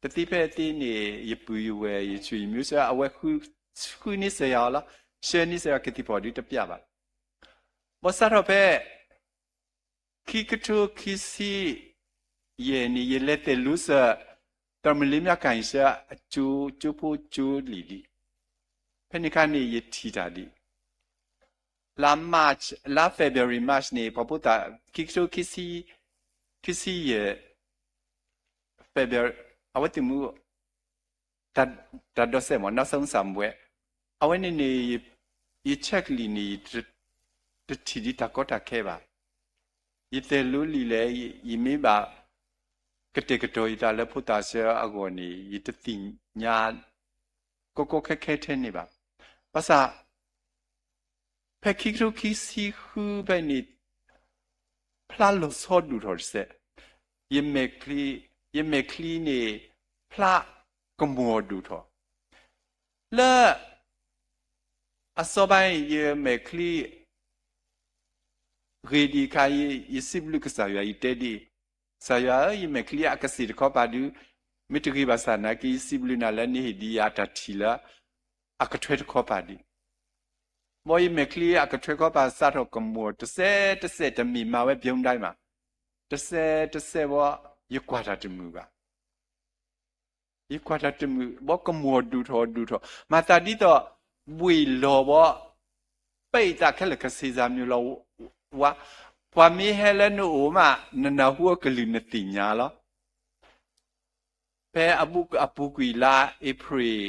တသ့ဖဲအသ့န့ၣ် ယပုၢ်ယဝဲၢ် ယဆူၣ်ယမုၢ်စၢၤ အဝဲဃုန့ၢ်စၢၤယၤအီၤလီၤ. ဆှၢန့ၢ်စၢၤယၤ ကသံၣ်ဖီၣ်ဒုးတပျးဘၣ်. ဘီစးထီၣ်ဖဲ ခံကထိခံဆံယဲၢ်န့ၣ် ယလဲၤသဲးလိစၢၤ တၢ်မလ့မၠၣ်ကၣ်အံၤစၢၤ အကၠိဖိကၠိလံာ်ဒံး, ဖဲန့ၣ်ခါန့ၣ် ယထံၣ်တၢ်ဒံး လါ March, လါ February March န့ၣ် ပှၤဖိသၣ် ခံကထိခံဆံယဲၢ် February အဝဲသ့ၣ်မူ တၢ်ဒိးစဲးမး နောက်ဆုံးစာမေးပွဲ, အဝဲန့ၣ်န့ၣ် ယ check လံာ်န့ၣ် တထံၣ်ဒံးတၢ်ကီတၢ်ခဲဘၣ်. ယသဲးလိလံာ်လဲၣ်, ယမ့ၢ်ဘၣ်ကတဲာ်ကတီၤယသးလၢဖိသၣ်ဆၢအဂီၢ်န့ၣ် ယတသ့ၣ်ညါ ကီကီခဲခဲထဲန့ၣ်ဘၣ်. ဘၣ်ဆၣ် ဖဲခံကထိခံဆံဃုဖဲန့ၣ် ဖျါလီၤဆီဒိၣ်ထီၣ်တစဲး, ယမဲာ်ချံ, ယမဲာ်ချံန့ၣ် ဖျါကမီၤဒိၣ်ထီၣ်, လၢ အစီၤဘၣ် ယမဲာ်ချံ ဂ့ၤဒံးအခါ ယစံးဘျုးကစၢ်ယွၤ ယတဲဒ်အံၤ, ကစၢ်ယွၤဧၢ, ယမဲာ်ချံအကစ့ၢ်တခီပၤဒုး မ့ၢ်တဂ့ၤဘၣ်ဆၣ်နာ်က့ ယစံးဘျုးနၤလၢနဟ့ၣ်ဒံးယၤအတၢ်ထံၣ်လၢ အကထွဲတခီပၤဒံး, ဘီယမဲာ်ချံအကထွဲခီပၤစးထီၣ်ကမီၤတစဲးတစဲး တမ့ၢ်မၤဝဲ ပြုံးဒၣ်မး, တစဲးတစဲးဘီ ယကွၢ်တၢ်တမုာ်ဘၣ်. ယကွၢ်တၢ်တမုာ်ဘီ ကမီၤဒိၣ်ထီၣ်ဒိၣ်ထီၣ်, မၤသးဒ်သိး ဘှ့ၣ်လီၤဘီ, ပံးသးခဲလၢာ်ခဲဆ့စၢ်မနုၤလီၤဝါ, ပှၤမ့ၢ်ဟဲလၢနအိၣ်မး နနၢ်ဟူအကလုၢ်နသ့ၣ်ညါလီၤ. ဖဲအပူၤကွံာ်လါအ့ဖြ့ၣ်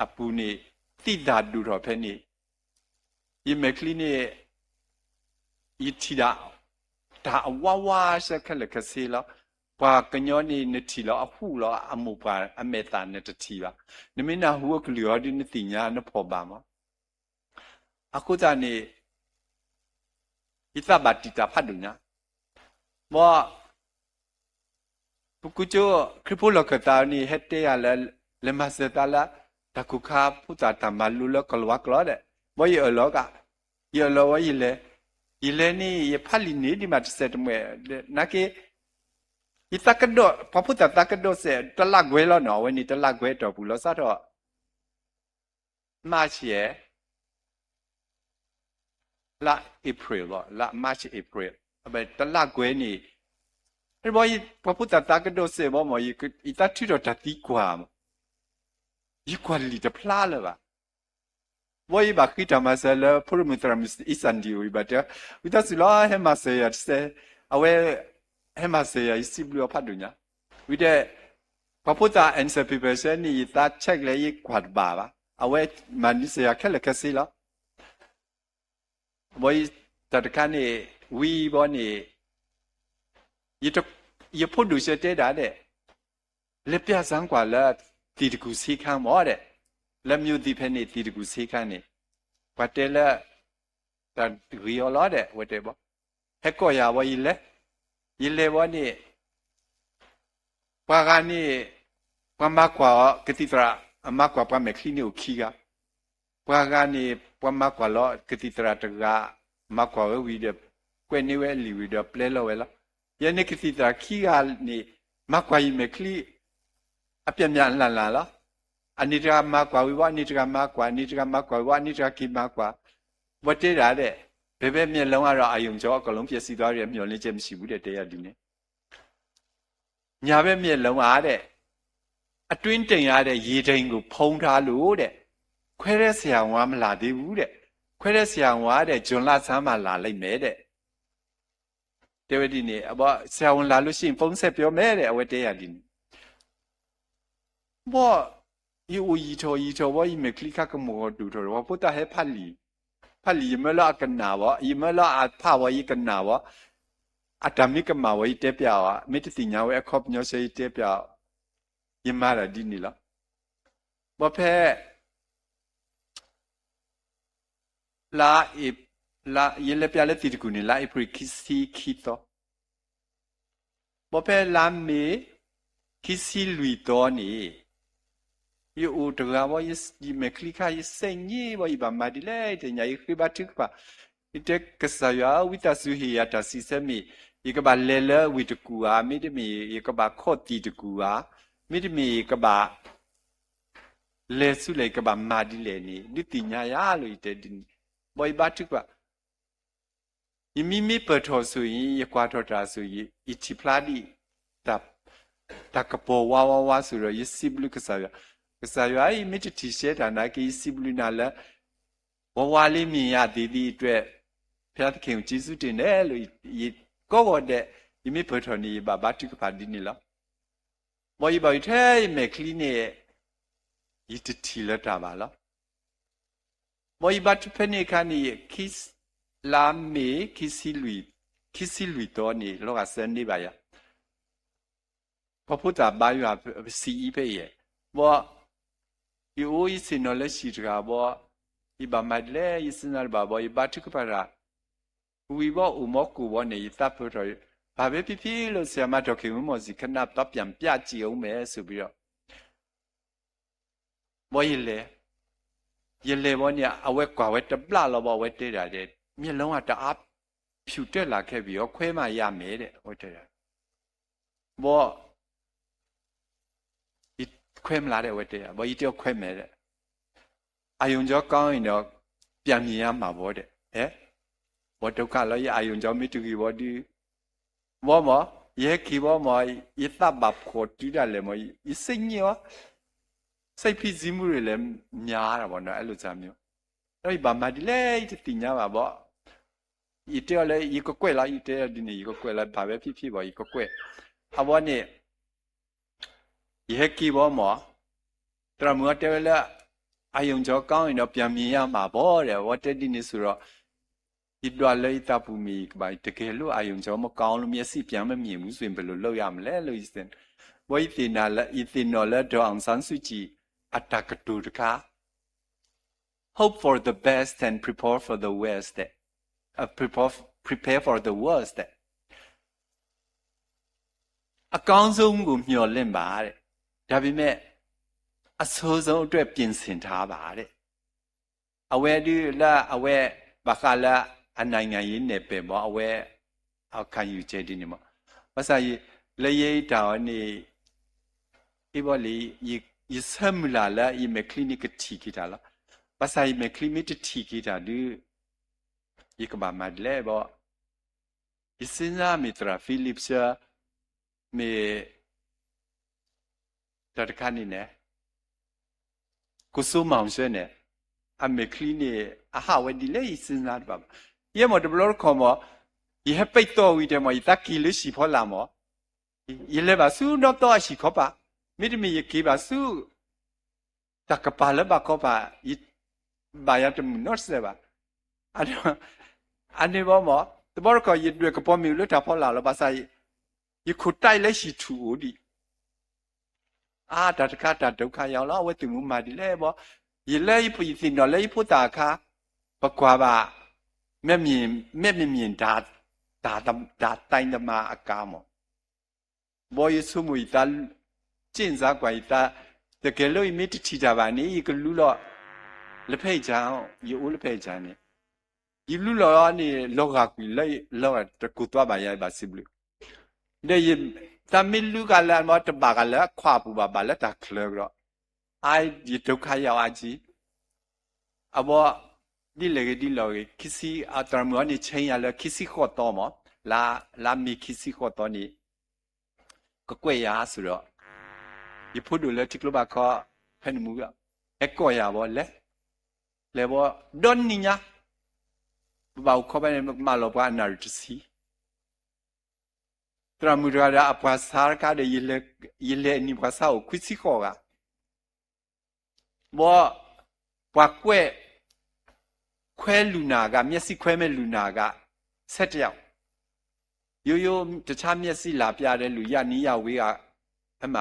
အပူၤန့ၣ် သံသးဒိၣ်ထီၣ်ဖဲန့ၣ်, ယမဲာ်ချံန့ၣ် ယထံၣ်ဒၣ် တၢ်အဝါဝါဆၢခဲလၢာ်ခဲဆ့လီၤ. ပှၤကညီန့ၣ် နထံၣ်လီၤအဟူၣ်လီၤ အမိၢ်ပှၢ်အမဲာ်သၣ်နတထံၣ်ဘၣ်. နမ့ၢ်နၢ်ဟူအကလုၢ်အီၤဒ်နသ့ၣ်ညါနဖီၣ်ဘၣ်မး. အဃိသတးန့ၣ် ယသးဘၣ်တံာ်တာ်ဖးဒိၣ်ညါ, ဘီ ပကူကၠိ ခရံာ်ဖိလီၢ်ခၢၣ်သးန့ၣ် ဟဲတဲယၤလၢ လဲၤမၤစၢၤသးလၢ တၢ်ကိၢ်ခါဖိသၣ်တၢ်မၤလိလၢကလၤဝါကျိာ်ဒီး, ဘီယအၢၣ်လီၤက, ယအၢၣ်လီၤဝဲယလဲၤ, ယလဲၤန့ၣ် ယဖးလံာ်န့ၣ်ဒ်မးတစဲးတမှဲာ်, နာ်က့ ယသးကဒီး ပှၤဖိသၣ်သးကဒီးစဲး တလးကွဲလီၤနီၤ, အဝဲန့ၣ်တလးကွဲတီၢ်ပူၤလီၤ စးထီၣ် March ယဲၢ် လါ April လီၤ, လါ March April တလးကွဲန့ၣ်, ဘီ ပှၤဖိသၣ်သးကဒီးစဲးဘီမး ယသးထုးထီၣ်တၢ်သံကွၢ်မး, ယကွၢ်လံာ်တဖျါလၢၤဘၣ်. ဘီယဘၣ်ဃ့တၢ်မၤစၢၤလၢ ဖိရမုၣ်သရၣ်မုၣ်အံၣ်စၣ်ဒံၣ်အိၣ် ယဘၣ်တဲ ဝံသးစူၤလီၤ ဟဲမၤစၢၤယၤတစဲး, အဝဲ ဟဲမၤစၢၤယၤ ယစံးဘျုးအီၤဖးဒိၣ်ညါ, ဝံၤဒီး ပှၤဖိသၣ် answer paper ဆၢန့ၣ် ယသး check လဲၣ် ယကွၢ်တဘၣ်ဘၣ်, အဝဲမၤနံၤစၢၤယၤခဲလၢာ်ခဲဆ့လီၤ. ဘီ တၢ်တခါန့ၣ် ဝံၤဘီန့ၣ် ယဖိဒိၣ်ဆၢတဲဒၣ်ဒဲး, လဲၤပျးစၢကွၢ်လၢ သီတကူၣ်ဆ့ခါမးဒဲး, လၢ မြို့သစ် ဖဲန့ၣ် သီတကူၣ်ဆ့ခါန့ၣ်, ပှၤတဲလၢ တၢ်ဂ့ၤအီၤလီၤဒဲး အဝဲတဲဘီ, ဟဲကိးယၤဘီ ယလဲၤ, ယလဲၤဘီန့ၣ် ပှၤဂၤန့ၣ် ပှၤမၤကွၢ်အီၤ ကသံၣ်သရၣ် အမၤကွၢ်ပှၤမဲာ်ချံန့ၣ်အိၣ်ခံဂၤ, ပှၤဂၤန့ၣ် ပှၤမၤကွၢ်လီၤ ကသံၣ်သရၣ်တဂၤ မၤကွၢ်ဝဲဝံၤဒီး ကွဲးန့ၢ်ဝဲအလံာ်ဝံၤဒီးပျဲလီၤဝဲလီၤ. ယဲန့ၣ်ကသံၣ်သရၣ်ခံဂၤန့ၣ် မၤကွၢ်ယမဲာ်ချံ အပျဲၢ်မၠးအလၢ်လၢ်လီၤ. အန့ၣ်တဂၤမၤကွၢ်ဝံၤဘီ အန့ၣ်တဂၤမၤကွၢ်, အန့ၣ်တဂၤမၤကွၢ်ဝံၤဘီ အန့ၣ်တဂၤက့ၤမၤကွၢ်, ဘီတဲဒၣ်ဒဲး, ဘယ်ဘက်မျက်လုံးကတော့ အာရုံကြော အကုန်လုံးပျက်စီးသွားတယ် မျှော်လင့်ချက်မရှိဘူး ဒဲးတဲယၤဒ်န့ၣ် ညာဘက်မျက်လုံးကဒဲး အတွင်းတိမ်ကဒီး ရေတိမ်ကိုဖုံးထားလို့တဲ့, ခွဲတဲ့ဆရာဝန်ကမလာသေးဘူးတဲ့, ခွဲတဲ့ဆရာဝန်ကတဲ့ ဇွန်လဆန်းမှလာလိမ့်မယ်တဲ့, တဲဝဲဒ်န့ၣ်, အဘီ ဆရာဝန်လာလို့ရှိရင်ဖုန်းဆက်ပြောမယ်တဲ့, အဝဲတဲယၤဒ်န့ၣ်. ဘီ ယအိၣ်ယံၤထီၣ်ယံၤထီၣ်ဘီ ယမဲာ်ချံခါကမီၤဒိၣ်ထီၣ်ဒီး ပှၤဖိသၣ်ဟဲဖးလံာ်, ဖးလံာ် ယမၢလၢအကနၣ်ဘီ, ယမၢလၢအဖးဝဲ ယကနၣ်ဘီ, အတၢ်မ့ၢ်ကမၣ်ဝဲ ယတဲပျးအီၤ, မ့ၢ်တသ့ၣ်ညါဝဲအခီပညီဆၢ ယတဲပျးအီၤ, ယမၤတၢ်ဒ်န့ၣ်လီၤ. ဘီဖဲ လါ, ယလဲၤပျးလၢသ့ၣ်တကူၣ်န့ၣ် လါအ့ဖြ့ၣ်ခံဆံခံသီ, ဘီဖဲလါမ့ၤ ခံဆံလွံၢ်သီန့ၣ် ယအိၣ်တဂၤဘီ ယမဲာ်ချံခါ ယစဲးညံဘီ ယဘၣ်မၤဒ်လဲၣ် ယတသ့ၣ်ညါ ယဃ့ဘါထုကဖၣ်, ယတဲကစၢ်ယွၤဧၢ ဝံသးစူၤဟ့ၣ်ယၤတၢ်စံးဆၢ မ့ၢ်ယကဘၣ်လဲၤလၢဝ့ၢ်တကူၣ်ဧါ, မ့တမ့ၢ်ယကဘၣ်ခီၣ်သံၣ်တကူၣ်ဧါ, မ့တမ့ၢ်ယကဘၣ် လဲၤဆူလဲၣ် ယကဘၣ်မၤဒ်လဲၣ်န့ၣ် ဒုးသ့ၣ်ညါယၤလီၤ ယတဲဒ်န့ၣ်. ဘီယဘါထုကဖၣ် ယမံမ့ၢ်ပၢၢ်ထီၣ်ဆိၣ်အံၤ ယကွၢ်ထီၣ်တၢ်ဆိၣ် ယထံၣ်ဖျါဒ် တၢ်ကပီၤဝါဝါဝါဆိၣ်ဒီး ယစံးဘျုးကစၢ်ယွၤ, ကစၢ်ယွၤဧၢ ယမ့ၢ်တထံၣ်ရှဲတၢ်နာ်က့ ယစံးဘျုးနၤလၢ ဝါဝါလံမ့ၢ်ယၤသ့ၣ်သ့ၣ်အတြဲၤ, ဖဲသခ့ၣ်ဧၢ က့ၤစူတ့ၢ်နဲၣ်လီၤ, ယကိးဂီၤဒဲး ယမ့ၢ်ပၢၢ်ထီၣ်န့ၣ် ယဘၣ်ဘါထုကဖၣ်ဒ်န့ၣ်လီၤ. ဘီယဘၣ်ယထဲယမဲာ်ချံန့ၣ် ယတထံၣ်လၢၤတၢ်ဘၣ်လီၤ. ဘီယဘါထုဖဲန့ၣ်အခါန့ၣ် လါမ့ၤ ခံဆံလွံၢ်သီန့ၣ် လီၤဂာ်စၢၤန့ၢ်ဘၣ်ယၤ, ပှၤဖိသၣ်ဘါယွၤ ပစံးအံၤဖဲအံၤ, ဘီ ယအိၣ်ယဆ့ၣ်နီၤလၢဟံၣ်တဂၤဘီ, ယဘၣ်မၤဒ်လဲၣ် ယစံးနၤတဘၣ်ဘီ ယဘါထုကဖၣ်တၢ် ဝံၤဘီအိၣ်မီကိၣ်ဘီန့ၣ် ယသးပၢၢ်ထီၣ်, ဘာပဲဖြစ်ဖြစ်လို့ ဆရာမဒေါ်ခင်ဝင်းမောင်ဆီ ခဏသွားပြန်ပြကြည့်ဦးမယ်ဆိုပြီးတော့ ဘီယလဲၤ, ယလဲၤဘီန့ၣ် အဝဲကွၢ်ဝဲတဘျီလီၤဘီ အဝဲတဲဒၣ်ဒဲး မျက်လုံးကတအားဖြူတက်လာခဲ့ပြီရော ခွဲမှရမယ် အဝဲတဲဒၣ်, ဘီ ခွဲမလား အဝဲတဲ, ဘီယတဲအီၤခွဲမ့ၢ်ဒီး အာရုံကြောကောင်းရင်တော့ ပြန်မြင်ရမှာပေါ့တဲ့, ဟဲ, ဘီဒုက္ခလီၤ ယအာရုံကြောမ့ၢ်တဂ့ၤဘီဒုး, ဘီမ့ၢ် ယဟဲက့ၤဘီမ့ၢ် ယသးဘၣ်ဖှီၣ်တုၤဒၣ်လဲာ်မ့ၢ် ယစ့ညံအီၤ, စိတ်ဖိစီးမှုတွေလည်း များတာပေါ့နော် အဲလိုမျိုး, ဒီးယဘၣ်မၤဒ်လဲၣ် ယတသ့ၣ်ညါဘၣ်ဘီ ယတဲအီၤလၢ ယကကွဲးလီၤ ယတဲအီၤဒ်န့ၣ် ယကကွဲးလီၤ ဘာပဲဖြစ်ဖြစ်ဘီ ယကကွဲး, အဝဲန့ၣ် ယဟဲက့ၤဘီမ့ၢ် သရၣ်မုၣ်အီၤတဲဝဲလၢ အာရုံကြောကောင်းရင်တော့ ပြန်မြင်ရမှာပေါ့တဲ့, အဝဲတဲဒ်န့ၣ်ဆိဒီး ယဒွးလၢယသးပူၤမ့ၢ် ယကဘၣ် တကယ်လို့ အာရုံကြောမကောင်းလို့ မျက်စိပြန်မမြင်ဘူးဆိုရင် ဘယ်လိုလုပ်ရမလဲလို့ ယသ့ၣ်, ဘီယသ့ၣ်နီၣ်လၢ ယသ့ၣ်နီၣ်လၢ ဒေါ်အောင်ဆန်းစုကြည် အတၢ်ကတိၤတခါ Hope for the best and prepare for the worst တဲ့, အ prepare, prepare for the worst တဲ့, အကောင်းဆုံးကိုမျှော်လင့်ပါတဲ့, ဒါပေမဲ့ အဆိုးဆုံးအတွက်ပြင်ဆင်ထားပါတဲ့, အဝဲဒုးလၢအဝဲ ဘၣ်ဃးလၢ အနိုင်ငံရေးနယ်ပယ်မ့ၢ် အဝဲ ခံယူချက်ဒ်န့ၣ်မ့ၢ်, ဘၣ်ဆၣ် လၢယဲအတၢ်အီၤန့ၣ် အ့ၣ်ဘီလံ, ယဆၢမုၢ်လၢ်လၢ ယမဲာ်ချံန့ၣ်ကထံၣ်က့ၤတၢ်လီၤ, ဘၣ်ဆၣ်ယမဲာ်ချံမ့ၢ်တထံၣ်က့ၤတၢ်ဒုး ယကဘၣ်မၤဒ်လဲၣ်ဘီ ယစ့နၤမ့ၢ်သရၣ် Philip ဆၢ မ့ၢ် တၢ်တခါန့ၣ်န့ၣ် ကိုစိုးမင်းဆၢန့ၣ် အမဲာ်ချံန့ၣ် အဟးဝဲဒ်လဲၣ် ယစ့နၤတဘၣ်ဘၣ်, ယဲမ့ၢ်တဘျီတခီၣ်မ့ၢ် ယဟဲပံးသီၣ်ဝံၤတဲမ့ၢ် ယသးက့ၤလၢဟံၣ်ဖီလာ်မ့ၢ် ယလဲၤဘၣ်ဆူနီၢ်သီအဟံၣ်ခီပၤ, မ့တမ့ၢ်ယက့ၤဘၣ်ဆူ တၢ်ကပၤလၢဘၣ်ခီပၤ, ယဘၣ်ယၤတမုာ်နီတစဲးဘၣ်. အန့ၣ်ဘီမ့ၢ် တဘျီတခီၣ် ယဒွဲၣ်ကပီၤမ့ၢ်အိၣ်လၢတၢ်ဖီလာ်လီၤ. ဘၣ်ဆၣ် ယခိၣ်တဲလၢဟံၣ်ထူၣ်အိၣ်ဒံး, အါ တၢ်တခါတၢ်ဒုက္ခရောက်လီၤ. အဝဲသ့ၣ်မုၢ်မၤဒ်လဲၣ်ဘီ, ယလၢယသ့ၣ်နီၣ်လၢယဖိသၣ်အခါ ပကွၢ်ဘၣ် မ့မ့ၢ် မ့မ့ၢ် တၢ်သးတမၤအကါမ့ၢ် ဘီယဆိကမိၣ်ယသး က့ၣ်စါကွၢ်ယသး, တကယ်လို့ ယမ့ၢ်တထံၣ်တၢ်ဘၣ်န့ၣ် ယကလူလီၤ လက်ဖက်ခြံ, ယအိၣ်လက်ဖက်ခြံန့ၣ်, ယလူလီၤန့ၣ် လီၤဂာ်ကွံာ်လၢ လီၤဂာ်တကူးသွါဘၣ်ယၤဘၣ်စံးဘျုး, ဒီးယသးမ့ၢ်လူကလၢ တဘၣ်ကလၢခွးပူၤဘၣ် ဘၣ်လၢတၢ်ချၢကဒီး, အါ ယဒုက္ခရောက်အါကံ အဘီ ဒ်လဲၣ်ဂ့ၤဒ်လဲၣ်ဂ့ၤ ခံဆံ အသရၣ်မုၣ်အီၤန့ၣ် ဆဲးယၤလၢခံဆံဃိးသီမ့ၢ်, လါမ့ၤခံဆံဃိးသီန့ၣ် ကကွဲးယၤဆိဒီး ယဖိဒိၣ်လၢထံကျိဘၣ်ခီ ဖဲန့ၣ်မူ ဟဲကိးယၤဘီလဲၤ, လဲၤဘီ ဒီနံၤညါ ပဘၣ်အိၣ်ခီဖဲန့ၣ် ပကမၤလီၤပှၤအနၣ်ရံၣ်တဆံ. သရၣ်မုၣ်တဂၤဒီးအပှၤဆါတခါဒီး ယလဲၤအနံၤပှၤဆါအိၣ်ခွံဆံဃိးဂၤ ဘီ ပှၤကွဲး ခွဲလူနာက မျက်စိခွဲမဲ့လူနာက ဆယ့်တစ်ယောက်, ရိုးရိုး တခြားမျက်စိလာပြတဲ့လူ ယနံယဝေးက အမ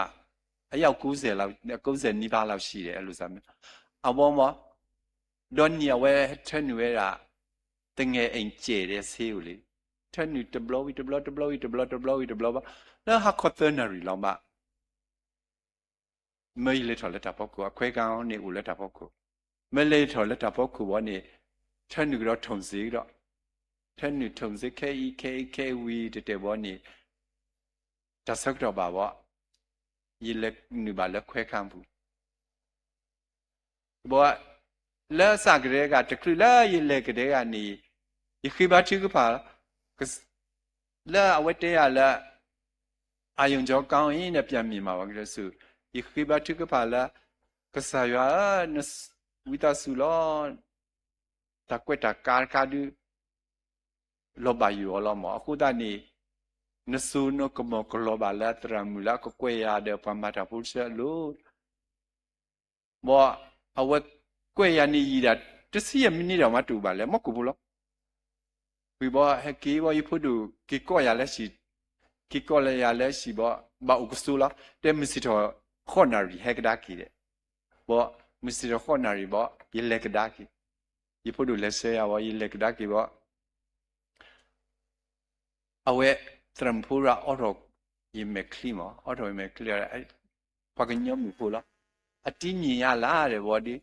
အယောက်ကိုးဆယ်လောက် ကိုးဆယ်နီးပါးလောက်ရှိတယ် အဲ့လိုစမ်း အဝဲမ ဒီနံၤအဝဲထၢနုာ်ဝဲဒၣ် သငယ်အိမ်ကျယ်တဲ့ဆေးအိုလေ, ထၢနုာ်တဘျီဝံၤတဘျီ တဘျီဝံၤတဘျီ တဘျီဝံၤတဘျီဘၣ်, လၢဟါခီသၢနၣ်ရံၣ်လီၤမး မၢယလဲၤထီၣ်လၢတၢ်ဖီခိၣ် အခွဲခန်းန့ၣ်အိၣ်လၢတၢ်ဖီခိၣ်, မၢလဲၤထီၣ်လၢတၢ်ဖီခိၣ်ဘီန့ၣ် ထၢနုာ်ကဒီးထုံစ့ကဒီး, ထၢနုာ်ထုံစ့ခဲအံၤ ခဲအံၤ ခဲအံၤဝံၤတတဲာ်ဘီန့ၣ် တၢ်ဆၢကတီၢ်ဘၣ်ဘီ ယလဲၤနုာ်ဘၣ်လၢခွဲခန်းပူၤ ဘီ လၢစးကတဲဂၤ တချုးလၢယလဲၤကတဲဂၤန့ၣ် ယဃ့ဘါထုကဖၣ် လၢအဝဲတဲယၤလၢ အာရုံကြောကောင်းရင် ပြန်မြင်မှာပါ ကတဲဆူ ယဃ့ဘါထုကဖၣ်လၢ ကစၢ်ယွၤဧၢ နဝံသးစူၤလီၤ တၢ်ကွဲးတၢ်ကါတခါဒုး လီၤဘၣ်ယိၣ်အီၤလီၤမး အဃိသတးန့ၣ် နစိနကမီၤကလီၤဘၣ်လၢသရၣ်မုၣ်လၢအကကွဲးယၤဒီးပှၤမၤတၢ်ဖိတဆၢအလိၤ ဘီ အဝဲကွဲးယၤန့ၣ်ယံာ်ဒၣ် တဆံယဲၢ်မံးနံးဒီးမးတူၢ်ဘၣ်လဲၣ် မီၢ်ကိၣ်ဖိလီၤ. ဝံၤဘီ ဟဲက့ၤဘီ ယဖိဒိၣ်က့ၤကိးယၤလၢဟံၣ်, က့ၤကိးလၢယၤလၢဟံၣ်ဘီ ဘၣ်အိၣ်ကဆိလီၤ တဲမုၢ်ဆ့ၣ်ထီၣ်ဃိးနၣ်ရံၣ်ဟဲကဒါက့ၤဒီး ဘီ မုၢ်ဆ့ၣ်ထီၣ်ဃိးနၣ်ရံၣ်ဘီ ယလဲၤကဒါက့ၤ, ယဖိဒိၣ်လဲၤဆှၢယၤဘီ ယလဲၤကဒါက့ၤဘီ အဝဲ သရၣ်မုၣ်ဖိရၣ်အိးထီၣ်ယမဲာ်ချံမး အိးထီၣ်ယမဲာ်ချံ ပှၤကညီမုၣ်ဖိလီၤ. အတံၤညံၣ်ယၤလၢ်ဒီးဘီဒီး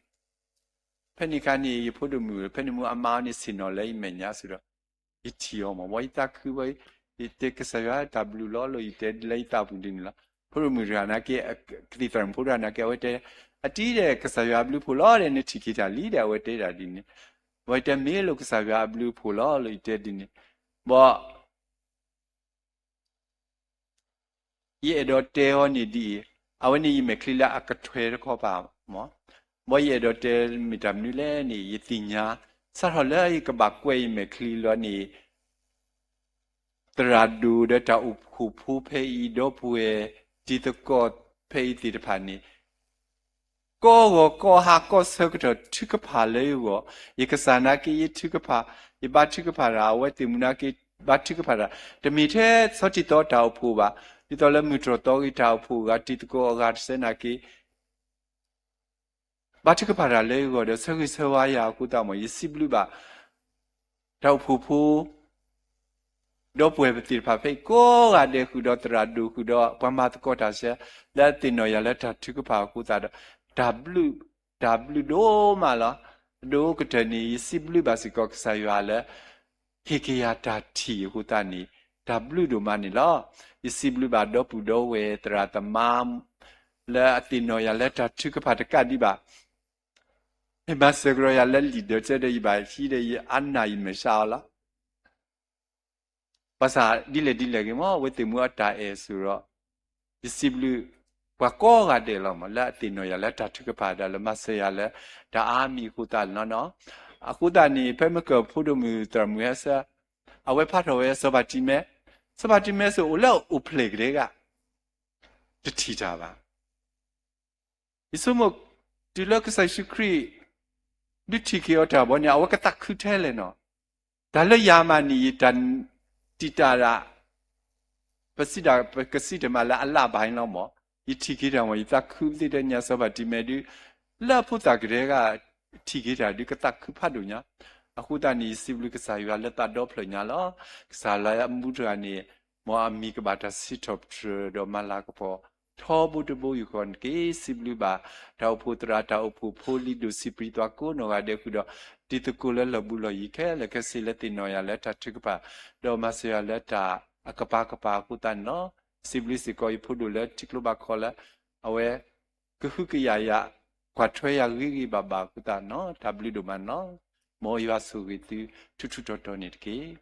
ဖဲန့ၣ်အခါန့ၣ် ယဖိဒိၣ်မုၣ် ဖဲန့ၣ်မူအမါန့ၣ်ဆ့ၣ်နီၤလၢယမဲာ်ညါစ့ၢ်ဒီး ယထံၣ်အီၤမး ဘီယသးခုဘီ ယတဲကစၢ်ယွၤတၢ်ဘျုးလီၤလၢယတဲလၢယသးပူၤဒ်န့ၣ်လီၤ. ဖိဒိၣ်မုၣ်တဂၤနာ်က့ ကသံၣ်သရၣ်မုၣ်ဖိတဂၤနာ်က့ အဝဲတဲ အတံၤဒီးကစၢ်ယွၤအဘျုးအဖှိၣ်လီၤဒီး နထံၣ်က့ၤတၢ်လံဒီး အဝဲတဲဒၣ်ဒ်န့ၣ်, ဘီယတဲမ့ၢ်လၢကစၢ်ယွၤအဘျုးအဖှိၣ်လီၤလၢယတဲဒ်န့ၣ်, ဘီ ယအဲၣ်ဒိးတဲအီၤန့ၣ်ဒ်အံၤ, အဝဲန့ၣ်ယမဲာ်ချံလၢအကထွဲတခီပၤမး, ဘီယအဲၣ်ဒိးတဲမ့ၢ်တၢ်မနုၤလဲၣ်န့ၣ် ယသ့ၣ်ညါ စးထီၣ်လၢယကဘၣ်ကွဲးယမဲာ်ချံလီၤန့ၣ် သရၣ်ဒိၣ်ဒီးတၢ်အိၣ်ဖှိၣ်ဖိဖဲအံၤ ဒီပုၢ်ဝဲၢ်တံၤသကိးဖဲအံၤသ့ၣ်တဖၣ်န့ၣ် ကိးဂီၤကိးဟါကိးဆၢကတီၢ်ထုကဖၣ်လၢယဂီၢ်, ယကစၢ်နာ်က့ယထုကဖၣ်, ယဘါထုကဖၣ်တၢ် အဝဲသ့ၣ်မူနာ်က့ ဘါထုကဖၣ်တၢ်, တမ့ၢ်ထဲဆီတံၢ်သီတၢ်အိၣ်ဖှိၣ်ဘၣ်, ဒ်သိးလၢမုၢ်တြီၢ်သီဂ့ၤတၢ်အိၣ်ဖှိၣ်အဂၤ တံၤသကိးအဂၤတဆၢနာ်က့ ဘါထုကဖၣ်တၢ်လၢယဂီၢ်ဒီး ဆၢဂ့ၤဆၢဝါယၤအဃိသတးမး ယစံးဘျုးဘၣ် တၢ်အိၣ်ဖှိၣ်ဖိ ဒီပုၢ်ဝဲၢ်သ့ၣ်တဖၣ်ဖဲအံၤကိးဂၤဒဲးဃုာ်ဒီးသရၣ်ဒိၣ်ဃုာ်ဒီး ပှၤမၤသကိးတၢ်ဆၢ လၢအသ့ၣ်နီၣ်ယၤလၢတၢ်ထုကဖၣ်အဃိသတးဒီး တၢ်ဘျုး တၢ်ဘျုးဒိၣ်မးလီၤ. အဒိၣ်ကတၢၢ်န့ၣ် ယစံးဘျုးဘၣ်စ့ၢ်ကီးကစၢ်ယွၤလၢ ဟ့ၣ်က့ၤယၤတၢ်ထံၣ်အဃိသတးန့ၣ် တၢ်ဘျုးဒိၣ်မးန့ၣ်လီၤ. ယစံးဘျုးဘၣ်ဒီပုၢ်ဒီဝဲၢ်သရၣ်သမါ လၢအသ့ၣ်နီၣ်ယၤလၢတၢ်ထုကဖၣ်တကးဒံးဘၣ် မ့ၢ်မၤစၢၤကဒီးယၤလၢလံာ်ဒၢးဆၢဒီး ယဘၣ်ဟံးဒီးယအါနၢ်ယမဲာ်ဆှးအီၤလီၤ. ဘၣ်ဆၣ်ဒ်လဲၣ်ဒ်လဲၣ်ဂ့ၤမး အဝဲသ့ၣ်မူအတၢ်အဲၣ်စ့ၢ်ဒီး ယစံးဘျုး ပှၤကိးဂၤဒဲးလီၤမး လၢအသ့ၣ်နီၣ်ယၤလၢတၢ်ထုကဖၣ်ဒီး လၢမၤစၢၤယၤလၢ တၢ်အါမံၤအဃိသတးလီၤနီၤ. အဃိသတးန့ၣ် ဖဲမ့ၢ်ကၢၢ်ဖိဒိၣ်မုၣ်သရၣ်မုၣ်ဟဲဆၢ အဝဲဖးထီၣ်ဝဲစီၤပၤတံမဲ, စီၤပၤတံမဲစ့ၢ်အိၣ်လၢအအိၣ်ဖျဲၣ်ကဒဲက တထံၣ်တၢ်ဘၣ်. ယဆိကမိၣ် တုၤလၢကစၢ်ယ့ၣ်ၡူးခရံာ် ဒုးထံၣ်က့ၤအီၤတၢ်ဘီန့ၣ် အဝဲကသးခုထဲလဲၣ်နီၤ. တၢ်လၢယၤမးန့ၣ် ယတၢ်တံာ်တာ်ဒၣ် ပစံးဒၣ် ပကစံးတမံၤလၢအလၢ်ဘၣ်အံၤလီၤမး, ယထံၣ်က့ၤတၢ်မး ယသးခုသ့ၣ်တညါ စီၤပၤတံမဲဒုး လၢအဖိသၣ်ကဒဲက ထံၣ်က့ၤတၢ်ဒုး ကသးခုဖးဒိၣ်ညါ. အဃိသတးန့ၣ် ယစံးဘျုးကစၢ်ယွၤလၢသးဒီဖျၢၣ်ညါလီၤ. ကစၢ်လၢအမူတဂၤန့ၣ် မ်အမံၤကဘၣ်တၢ်စံးထီၣ်ပတြၢၤဒီးမၤလၤကပီၤ ထီဘိတဘိယူၢ်ဃီန့ၣ်တက့ၢ်. စံးဘျုးဘၣ် တၢ်အိၣ်ဖှိၣ်သရၣ် တၢ်အိၣ်ဖှိၣ်ဖိလံၤဒိၣ် စံးပျံၤသွါကိးနီၢ်ဂၤဒဲးဃုာ်ဒီး တံၤသကိးလၢလီၢ်ဘူးလီၢ်ယံၤခဲလၢာ်ခဲဆ့လၢသ့ၣ်နီၣ်ယၤလၢတၢ်ထုကဖၣ် ဒီးမၤစၢၤယၤလၢတၢ်အကပၤကပၤအဃိသတးန့ၣ်လီၤ. စံးဘျုးစ့ၢ်ကီးယဖိဒိၣ်လၢထံကျိဘၣ်ခီလၢ အဝဲ ကဟုကယာ်ယၤ ကွၢ်ထွဲယၤဂ့ၤဂ့ၤဘၣ်ဘၣ်အဃိသတးန့ၣ်လီၤ. တၢ်ဘျုးဒိၣ်မးန့ၣ်လီၤ. မ်ယွၤဆိၣ်ဂ့ၤသုထူထူတီတီန့ၣ်တက့ၢ်.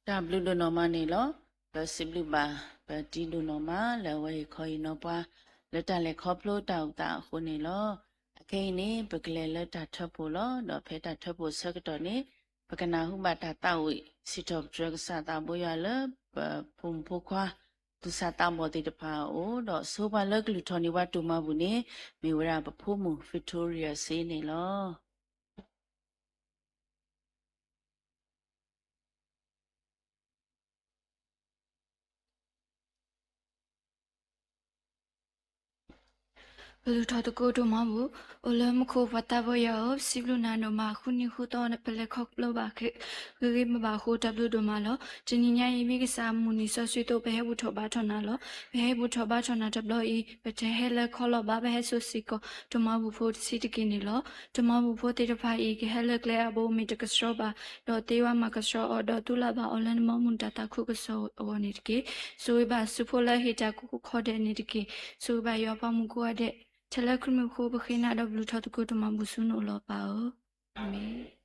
တၢ်ဘျုးဒိၣ်နီၢ်မးန့ၣ်လီၤ. ပစံးဘျုးဘၣ် ပတံၤဒိၣ်နီၢ်မး လၢအဝဲဟ့ၣ်ခီဟ့ၣ်နီၤပှၤ လၢတၢ်လဲၤခီဖျိတၢ်အိၣ်သးအဃိန့ၣ်လီၤ. အခဲအံၤန့ၣ် ပကလဲၤလၢတၢ်ထၢဖှိၣ်လီၤ. ဒီးဖဲတၢ်ထၢဖှိၣ်ဆၢကတီၢ်န့ၣ် ပကနၢ်ဟူဘၣ်တၢ်သးဝံၣ် စံးထီၣ်ပတြၢၤကစၢ်သးဘိယွၤလၢ ပဖိမုၣ်ဖိခွါ သူၣ်စၢ်သးဘီၣ်သ့ၣ်တဖၣ်အအိၣ်, ဒီးဆိပှၤလၢကလုၢ်ထီၣ်န့ၢ်ပှၤတိၢ်မၤဘူၣ်န့ၣ် မ့ၢ်ဝဲဒၣ်ပဖိမုၣ် Victoria စ့န့ၣ်လီၤ. ကလုၢ်ထီၣ်သကိးတိၢ်မၤဘူၣ်, အိၣ်လၢမူခိၣ်ပှၤသးဘီယွၤဧၢ, ပစံးဘျုးနၤဒိၣ်မး, ဃုနံၤဃုသီ ပလဲၤခီဖျိဘၣ် ဂ့ၤဂ့ၤဘၣ်ဘၣ်အဃိ တၢ်ဘျုးဒိၣ်မးလီၤ. တနံၤညါအံၤ မ့ၢ်ကစၢ်အမုၢ်နံၤစီဆှံအသိး ပဟဲဘူၣ်ထီၣ်ဘါထီၣ်နၤလီၤ. ပဟဲဘူၣ်ထီၣ်ဘါထီၣ်နၤတဘျီအံၤ ပတဟဲလၢခီလီၤဘၣ်, ပဟဲစိာ်စ့ၢ်ကီး တိၢ်မၤဘူၣ်ဖိတဆံးတက့ၢ်န့ၣ်လီၤ. တိၢ်မၤဘူၣ်ဖိသ့ၣ်တဖၣ်အံၤ ကဟဲလၢကျဲအဘိ မ့ၢ်တကဆှီဘၣ်, ဒီးသ့ဝဲမၤကဆှီအီၤ, ဒီးသူၣ်လၢ်ဘၣ်အီၤလၢနဘီမုၢ်တၢ်သးခုကစီၣ်အဂီၢ်န့ၣ်တက့ၢ်. ဆိၣ်ဂ့ၤဘၣ်စုဖိလၢအဟ့ၣ်တၢ်ကိးခိၣ်ခီဒဲးန့ၣ်တက့ၢ်. ဆိၣ်ဂ့ၤဘၣ်ယွၤပှၤမုၣ်ကိးဂၤဒဲး, ထဲလၢခရံာ်မံၤအဃိ ပဃ့နၤဒီး ဘျုးထီၣ်သကိးတိၢ်မၤဘူၣ်ဆူနအိၣ်လီၤပၢ်ဧၢ. အၤမ့ၣ်.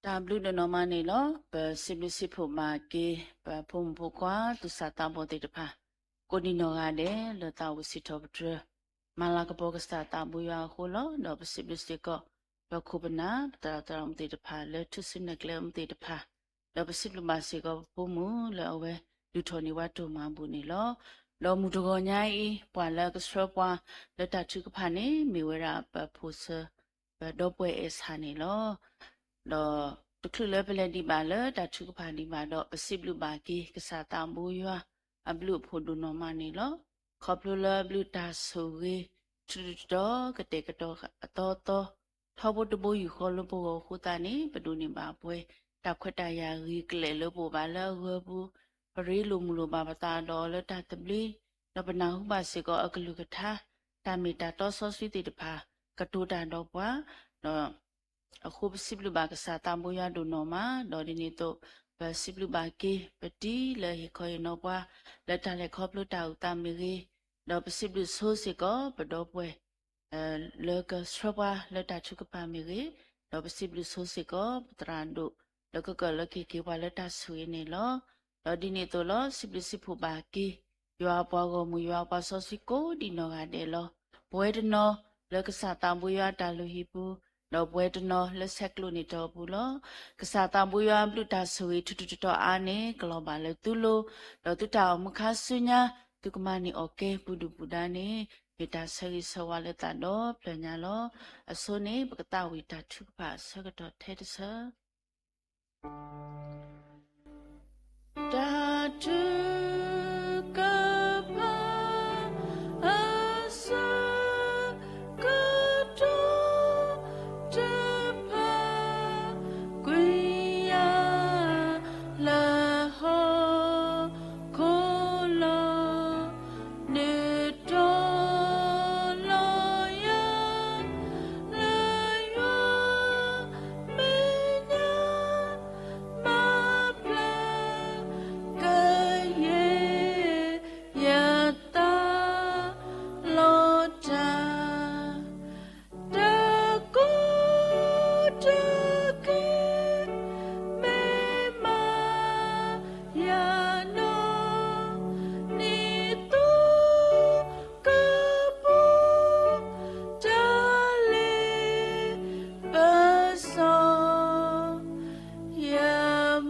တၢ်ဘျုးဒိၣ်နီၢ်မးန့ၣ်လီၤ. ပစံးဘျုးစံးဖှိၣ်ဘၣ်က့ၤ ပဖိမုၣ်ဖိခွါ သူၣ်စၢ်သးဘီၣ်သ့ၣ်တဖၣ် ကိးဒံးနီၢ်ဂၤဒဲး လၢသးအိၣ်စံးထီၣ်ပတြၢၤ မၤလၤကပီၤကစၢ်သးဘိယွၤအဃိလီၤ. ဒီးပစံးဘျုးစ့ၢ်ကီး ပခိၣ်ပနၢ် ပသရၣ်သရၣ်မုၣ်သ့ၣ်တဖၣ် လၢထူၣ်စုနဲၣ်ကျဲမုၢ်သ့ၣ်တဖၣ်, ဒီးပစံးဘျုးဘၣ်စ့ၢ်ကီး ပဖိမုၣ်လၢအဝဲ ဒုးထီၣ်န့ၢ်ဝဲတိၢ်မၤဘူၣ်န့ၣ်လီၤ. ဒီးမုၢ်တဂီၤညါအံၤ ပှၤလၢကဆှၢပှၤလၢတၢ်ထုကဖၣ်န့ၣ် မ့ၢ်ဝဲဒၣ်ပဖိဆၢ ပဒီပုၢ်ဝဲၢ်အဲၣ်ဆၣ်န့ၣ်လီၤ. ဒီးတချုးလၢပလဲၤဒံးဘၣ်လၢတၢ်ထုကဖၣ်ဒံးဘၣ်ဒီး ပစံးဘျုးဘၣ်က့ၤ ကစၢ်သးဘိယွၤ အဘျုးအဖှိၣ်ဒိၣ်နီၢ်မးန့ၣ်လီၤ. ခီဖျိလၢအဘျုးတၢ်ဆိၣ်ဂ့ၤ ထူးထူးတီၤတီၤ ကတဲာ်ကတီၤအသီသီ ထီဘိတဘိယူၢ်ဃီလၢပဂီၢ်အဃိသတးန့ၣ် ပဒိးန့ၢ်ဘၣ်ပှဲၤ တၢ်ခွဲးတၢ်ယာ်ဂ့ၤကလဲာ်လၢပအိၣ်ဘၣ်လၢအဂၢၤပူၤ, ပရ့လိာ်မုာ်လိာ်ဘၣ်ပသးဒီးအီၤလၢတၢ်သဘျ့, ဒီးပနၢ်ဟူဘၣ်စ့ၢ်ကီးအကလုၢ်ကထါ, တၢ်မ့ၢ်တၢ်တီစီဆှံသ့ၣ်တဖၣ် ကတိၤတၢ်ဒီးပှၤ, ဒီး အဃိပစံးဘျုးဘၣ်ကစၢ်သးဘိယွၤဒိၣ်နီၢ်မး, ဒီးဒ်န့ၣ်အသိး ပစံးဘျုးဘၣ်က့ၤ ပတံၤလၢဟ့ၣ်ခီဟ့ၣ်နီၤပှၤ လၢတၢ်လဲၤခီဖျိတၢ်အုၣ်သးမ့ၢ်ဂ့ၤ, ဒီးပစံးဘျုးဆိစ့ၢ်ကီးပဒီပုၢ်ဝဲၢ် လၢကဆှၢပှၤလၢတၢ်ထုကဖၣ်မ့ၢ်ဂ့ၤ, ဒီးပစံးဘျုးဆိစ့ၢ်ကီး ပသရၣ်ဒိၣ် လၢကကၢၢ်လၢကဟ့ၣ်က့ၤပှၤလၢတၢ်ဆိၣ်ဂ့ၤန့ၣ်လီၤ. ဒီးဒ်န့ၣ်အသိးလီၤ စံးဘျုးစံးဖှိၣ်ဘၣ်က့ၤ ယွၤအပှၤဂီၢ်မုၢ် ယွၤအပှၤစီဆှံကိးဒံးနီၢ်ဂၤဒဲးလီၤ. ပဝဲတနီၤလၢကစၢ်သးဘိယွၤအတၢ်လုၢ်ဟံၣ်ပူၤ, ဒီးပဝဲတနီၤလၢဆဲးကျိးန့ၢ်တၢ်အပူၤလီၤ. ကစၢ်သးဘိယွၤအဘျုးတၢ်ဆိၣ်ဂ့ၤထူးထူးတီၤတီၤအါန့ၣ် ကလီၤဘၣ်လၢသုလိၤ, ဒီးသုတၢ်အိၣ်မူခါဆူညါ သုကမၤန့ၢ်အီၣ်ကဲပူၤဒုၣ်ပူၤဒါန့ၣ် မ့ၢ်တၢ်ဆၢဂ့ၤဆၢဝါလၢသးဒီဖျၢၣ်ညါလီၤ. အဆိန့ၣ် ပကသးဝံၣ်တၢ်ထုကဖၣ်အဆၢကတီၢ်ထဲတဆၢ တၢ်ထုကဖၣ်အဆၢကတီၢ်တဖၣ် ကွံာ်ယၤလၢဟီၣ်ခိၣ်လီၤ နုာ်တီၤလီၤယၤ လၢယွၤမဲာ်ညါ မၤဖျါ ကယဲၢ်ယသးလီၤတၢ် တၢ်ကိးတၢ်ဂီၤ မ့ၢ်မၤယၤနီၢ် နံၤသိကပူၤ တၢ်လ့ပစီ ယ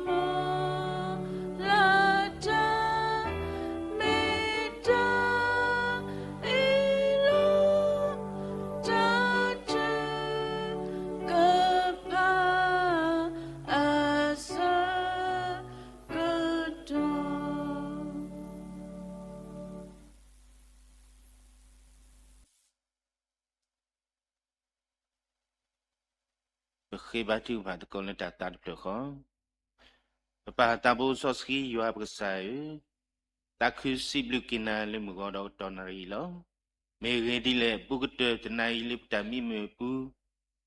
မိၢ်လၢတၢ် မ့ၢ်တၢ်အ့ၣ်လိာ် တၢ်ထုကဖၣ်အဆၢကတီၢ် ပဃ့ဘါထုကဖၣ်သကိးလၢတၢ်သးတဖျၢၣ်ဃီ, ပပၢ်သးဘိစီဆှံယွၤပကစၢ်ဧၢ, သးခုစံးဘျုးက့ၤနၤလၢမုၢ်ဂီၤဒီးကတီၢ်နၣ်ရံၣ်အံၤလီၤ. မ့ၢ်ဂ့ၢ်ဒ်လဲၣ် ဘူးကတၢၢ်တနၤအံၤလၢပတၢ်မံမုာ်အပူၤ,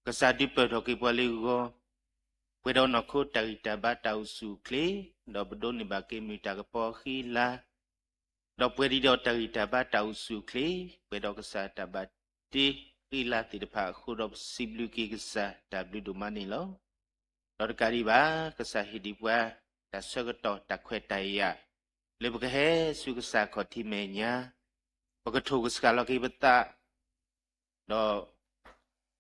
ကစၢ်ဒုးပၢၢ်ထီၣ်က့ၤပှၤလၢဂီၤ, ပှဲၤဒီးနီၢ်ခိတၢ်ဂံၢ်တၢ်ဘါတၢ်အိၣ်ဆူၣ်အိၣ်ချ့, ဒီးပဒိးန့ၢ်ဘၣ်က့ၤမုၢ်တၢ်ကပီၤအဃံအလၤ ဒီးပှဲၤဒံးဒီးတၢ်ဂံၢ်တၢ်ဘါတၢ်အိၣ်ဆူၣ်အိၣ်ချ့, ပှဲၤဒီးကစၢ်တၢ်ဘၣ်တ့ဃံလၤသ့ၣ်တဖၣ်အဃိဒီး ပစံးဘျုးက့ၤကစၢ်တၢ်ဘျုးဒိၣ်မးန့ၣ်လီၤ. ဒီးတကးဒံးဘၣ် ကစၢ်ဟ့ၣ်ဒံးပှၤ တၢ်ဆၢကတီၢ်တၢ်ခွဲးတၢ်ယာ် လၢပကဟဲဆူကစၢ်ခီၣ်ထံးမဲာ်ညါ, ပကထိၣ်ကစှၤလီၤက့ၤပသး ဒီး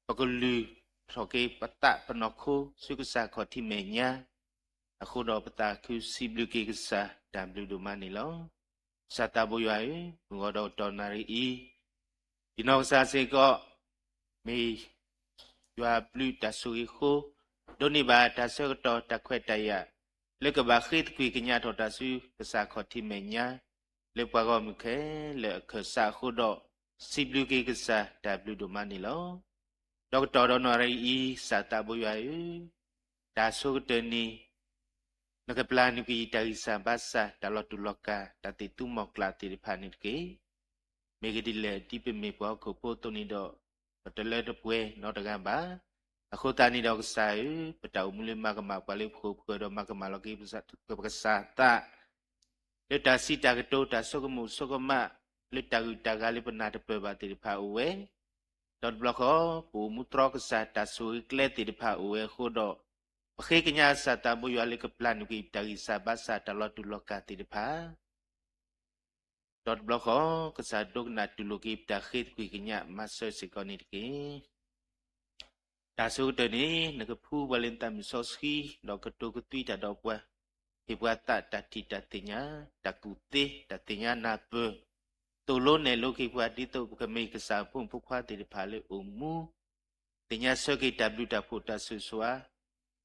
ပကလုၢ်ထီၣ်က့ၤပသးပနီၢ်ခိဆူကစၢ်ခီၣ်ထံးမဲာ်ညါ, အဃိဒီးပသးခုစံးဘျုးက့ၤကစၢ်တၢ်ဘျုးဒိၣ်မးန့ၣ်လီၤ. ကစၢ်သးဘိယွၤဧၢ, မုၢ်ဂီၤဒီးကတီၢ်နၣ်ရံၣ်အံၤ, ယနီၢ်ကစၢ်စ့ၢ်ကီး မ့ၢ်ယွၤအဘျုးတၢ်ဆိၣ်ဂ့ၤအဃိ, ဒိးန့ၢ်ဘၣ်တၢ်ဆၢကတီၢ်တၢ်ခွဲးတၢ်ယာ် လၢကဘၣ်ဃ့သကွံၢ်ကညးထီၣ်တၢ်ဆူကစၢ်ခီၣ်ထံးမဲာ်ညါ, လၢပှၤဂီၢ်မုၢ်ခဲလၢာ်အခၢၣ်စးအဃိဒီး, စံးဘျုးက့ၤကစၢ်တၢ်ဘျုးဒိၣ်မးန့ၣ်လီၤ. ဒီးကတီၢ်ဒီးနၣ်ရံၣ်အံၤ ကစၢ်သးဘိယွၤဧၢ, တၢ်ဆိကတၢၢ်န့ၣ် နကပျၢ်နုာ်ကယံာ်တၢ်ဂံၢ်စၢ်ဘါစၢ် တၢ်လီၤတူာ်လီၤကာ် တၢ်သ့ၣ်သူမီၤကျၢ်သ့ၣ်တဖၣ်န့ၣ်တက့ၢ်. မ့ၢ်ဂ့ၢ်ဒ်လဲၣ် ဒ်ပမ့ၢ်ပှၤဟီၣ်ခိၣ်ဖိအသိးန့ၣ်ဒီး, ပတလၢတပှဲၤနီတဂၤဘၣ်. အဃိသတးန့ၣ်ဒီးကစၢ်ဧၢ, ပတၢ်အိၣ်မူလၢမၤကမၣ်ပှၤလၢပဃိၣ်ပဃၢၤဒီးမၤကမၣ်လီၤက့ၤပကစၢ်သး လၢတၢ်စံးတၢ်ကတိၤ တၢ်ဆိကမိၣ်ဆိကမး လၢတၢ်ဂုၤတၢ်ဂၤလၢပနၢ်တပၢၢ်ဘၣ်သ့ၣ်တဖၣ်အိၣ်ဝဲ, ဒီးတဘျီဃီ ပအိၣ်မူတြီကစၢ်တၢ်ဆိၣ်ဂ့ၤကျဲသ့ၣ်တဖၣ်အိၣ်ဝဲအဃိဒီး, ပဃ့ကညးစၢ်သးဘိယွၤလၢကပျၢ်နုာ်ကွံာ်ပတၢ်ဂံၢ်စၢ်ဘါစၢ်တၢ်လီၤတူာ်လီၤကာ်သ့ၣ်တဖၣ် ဒီးတဘျီဃီ ကစၢ်ဒိကနၣ်တူၢ်လိာ်က့ၤပတၢ်ဃ့သကွံာ်ကညးမၤစၢၤစ့ၢ်ကီးန့ၣ်တက့ၢ်. တၢ်ဆိကတၢၢ်န့ၣ် နကဖှူပှၤလၢနသးမုၢ်စီဆှံ ဒီးကတိၤကသွံတၢ်ဒီးပှၤ, ဟ့ၣ်ပှၤသးတၢ်ထံၣ်တၢ်သ့ၣ်ညါ, တၢ်ကူၣ်သ့, တၢ်သ့ၣ်ညါနၢ်ပၢၢ်, သိၣ်လိနဲၣ်လိက့ၤပှၤ ဒ်သိးပကမ့ၢ်ကစၢ်အဖိမုၣ်ဖိခွါသ့ၣ်တဖၣ်လၢအိၣ်မူ သ့ၣ်ညါဆၢက့ၤတၢ်ဘျုးတၢ်ဖှိၣ်တၢ်ဆိၣ်ဂ့ၤဆိၣ်ဝါ,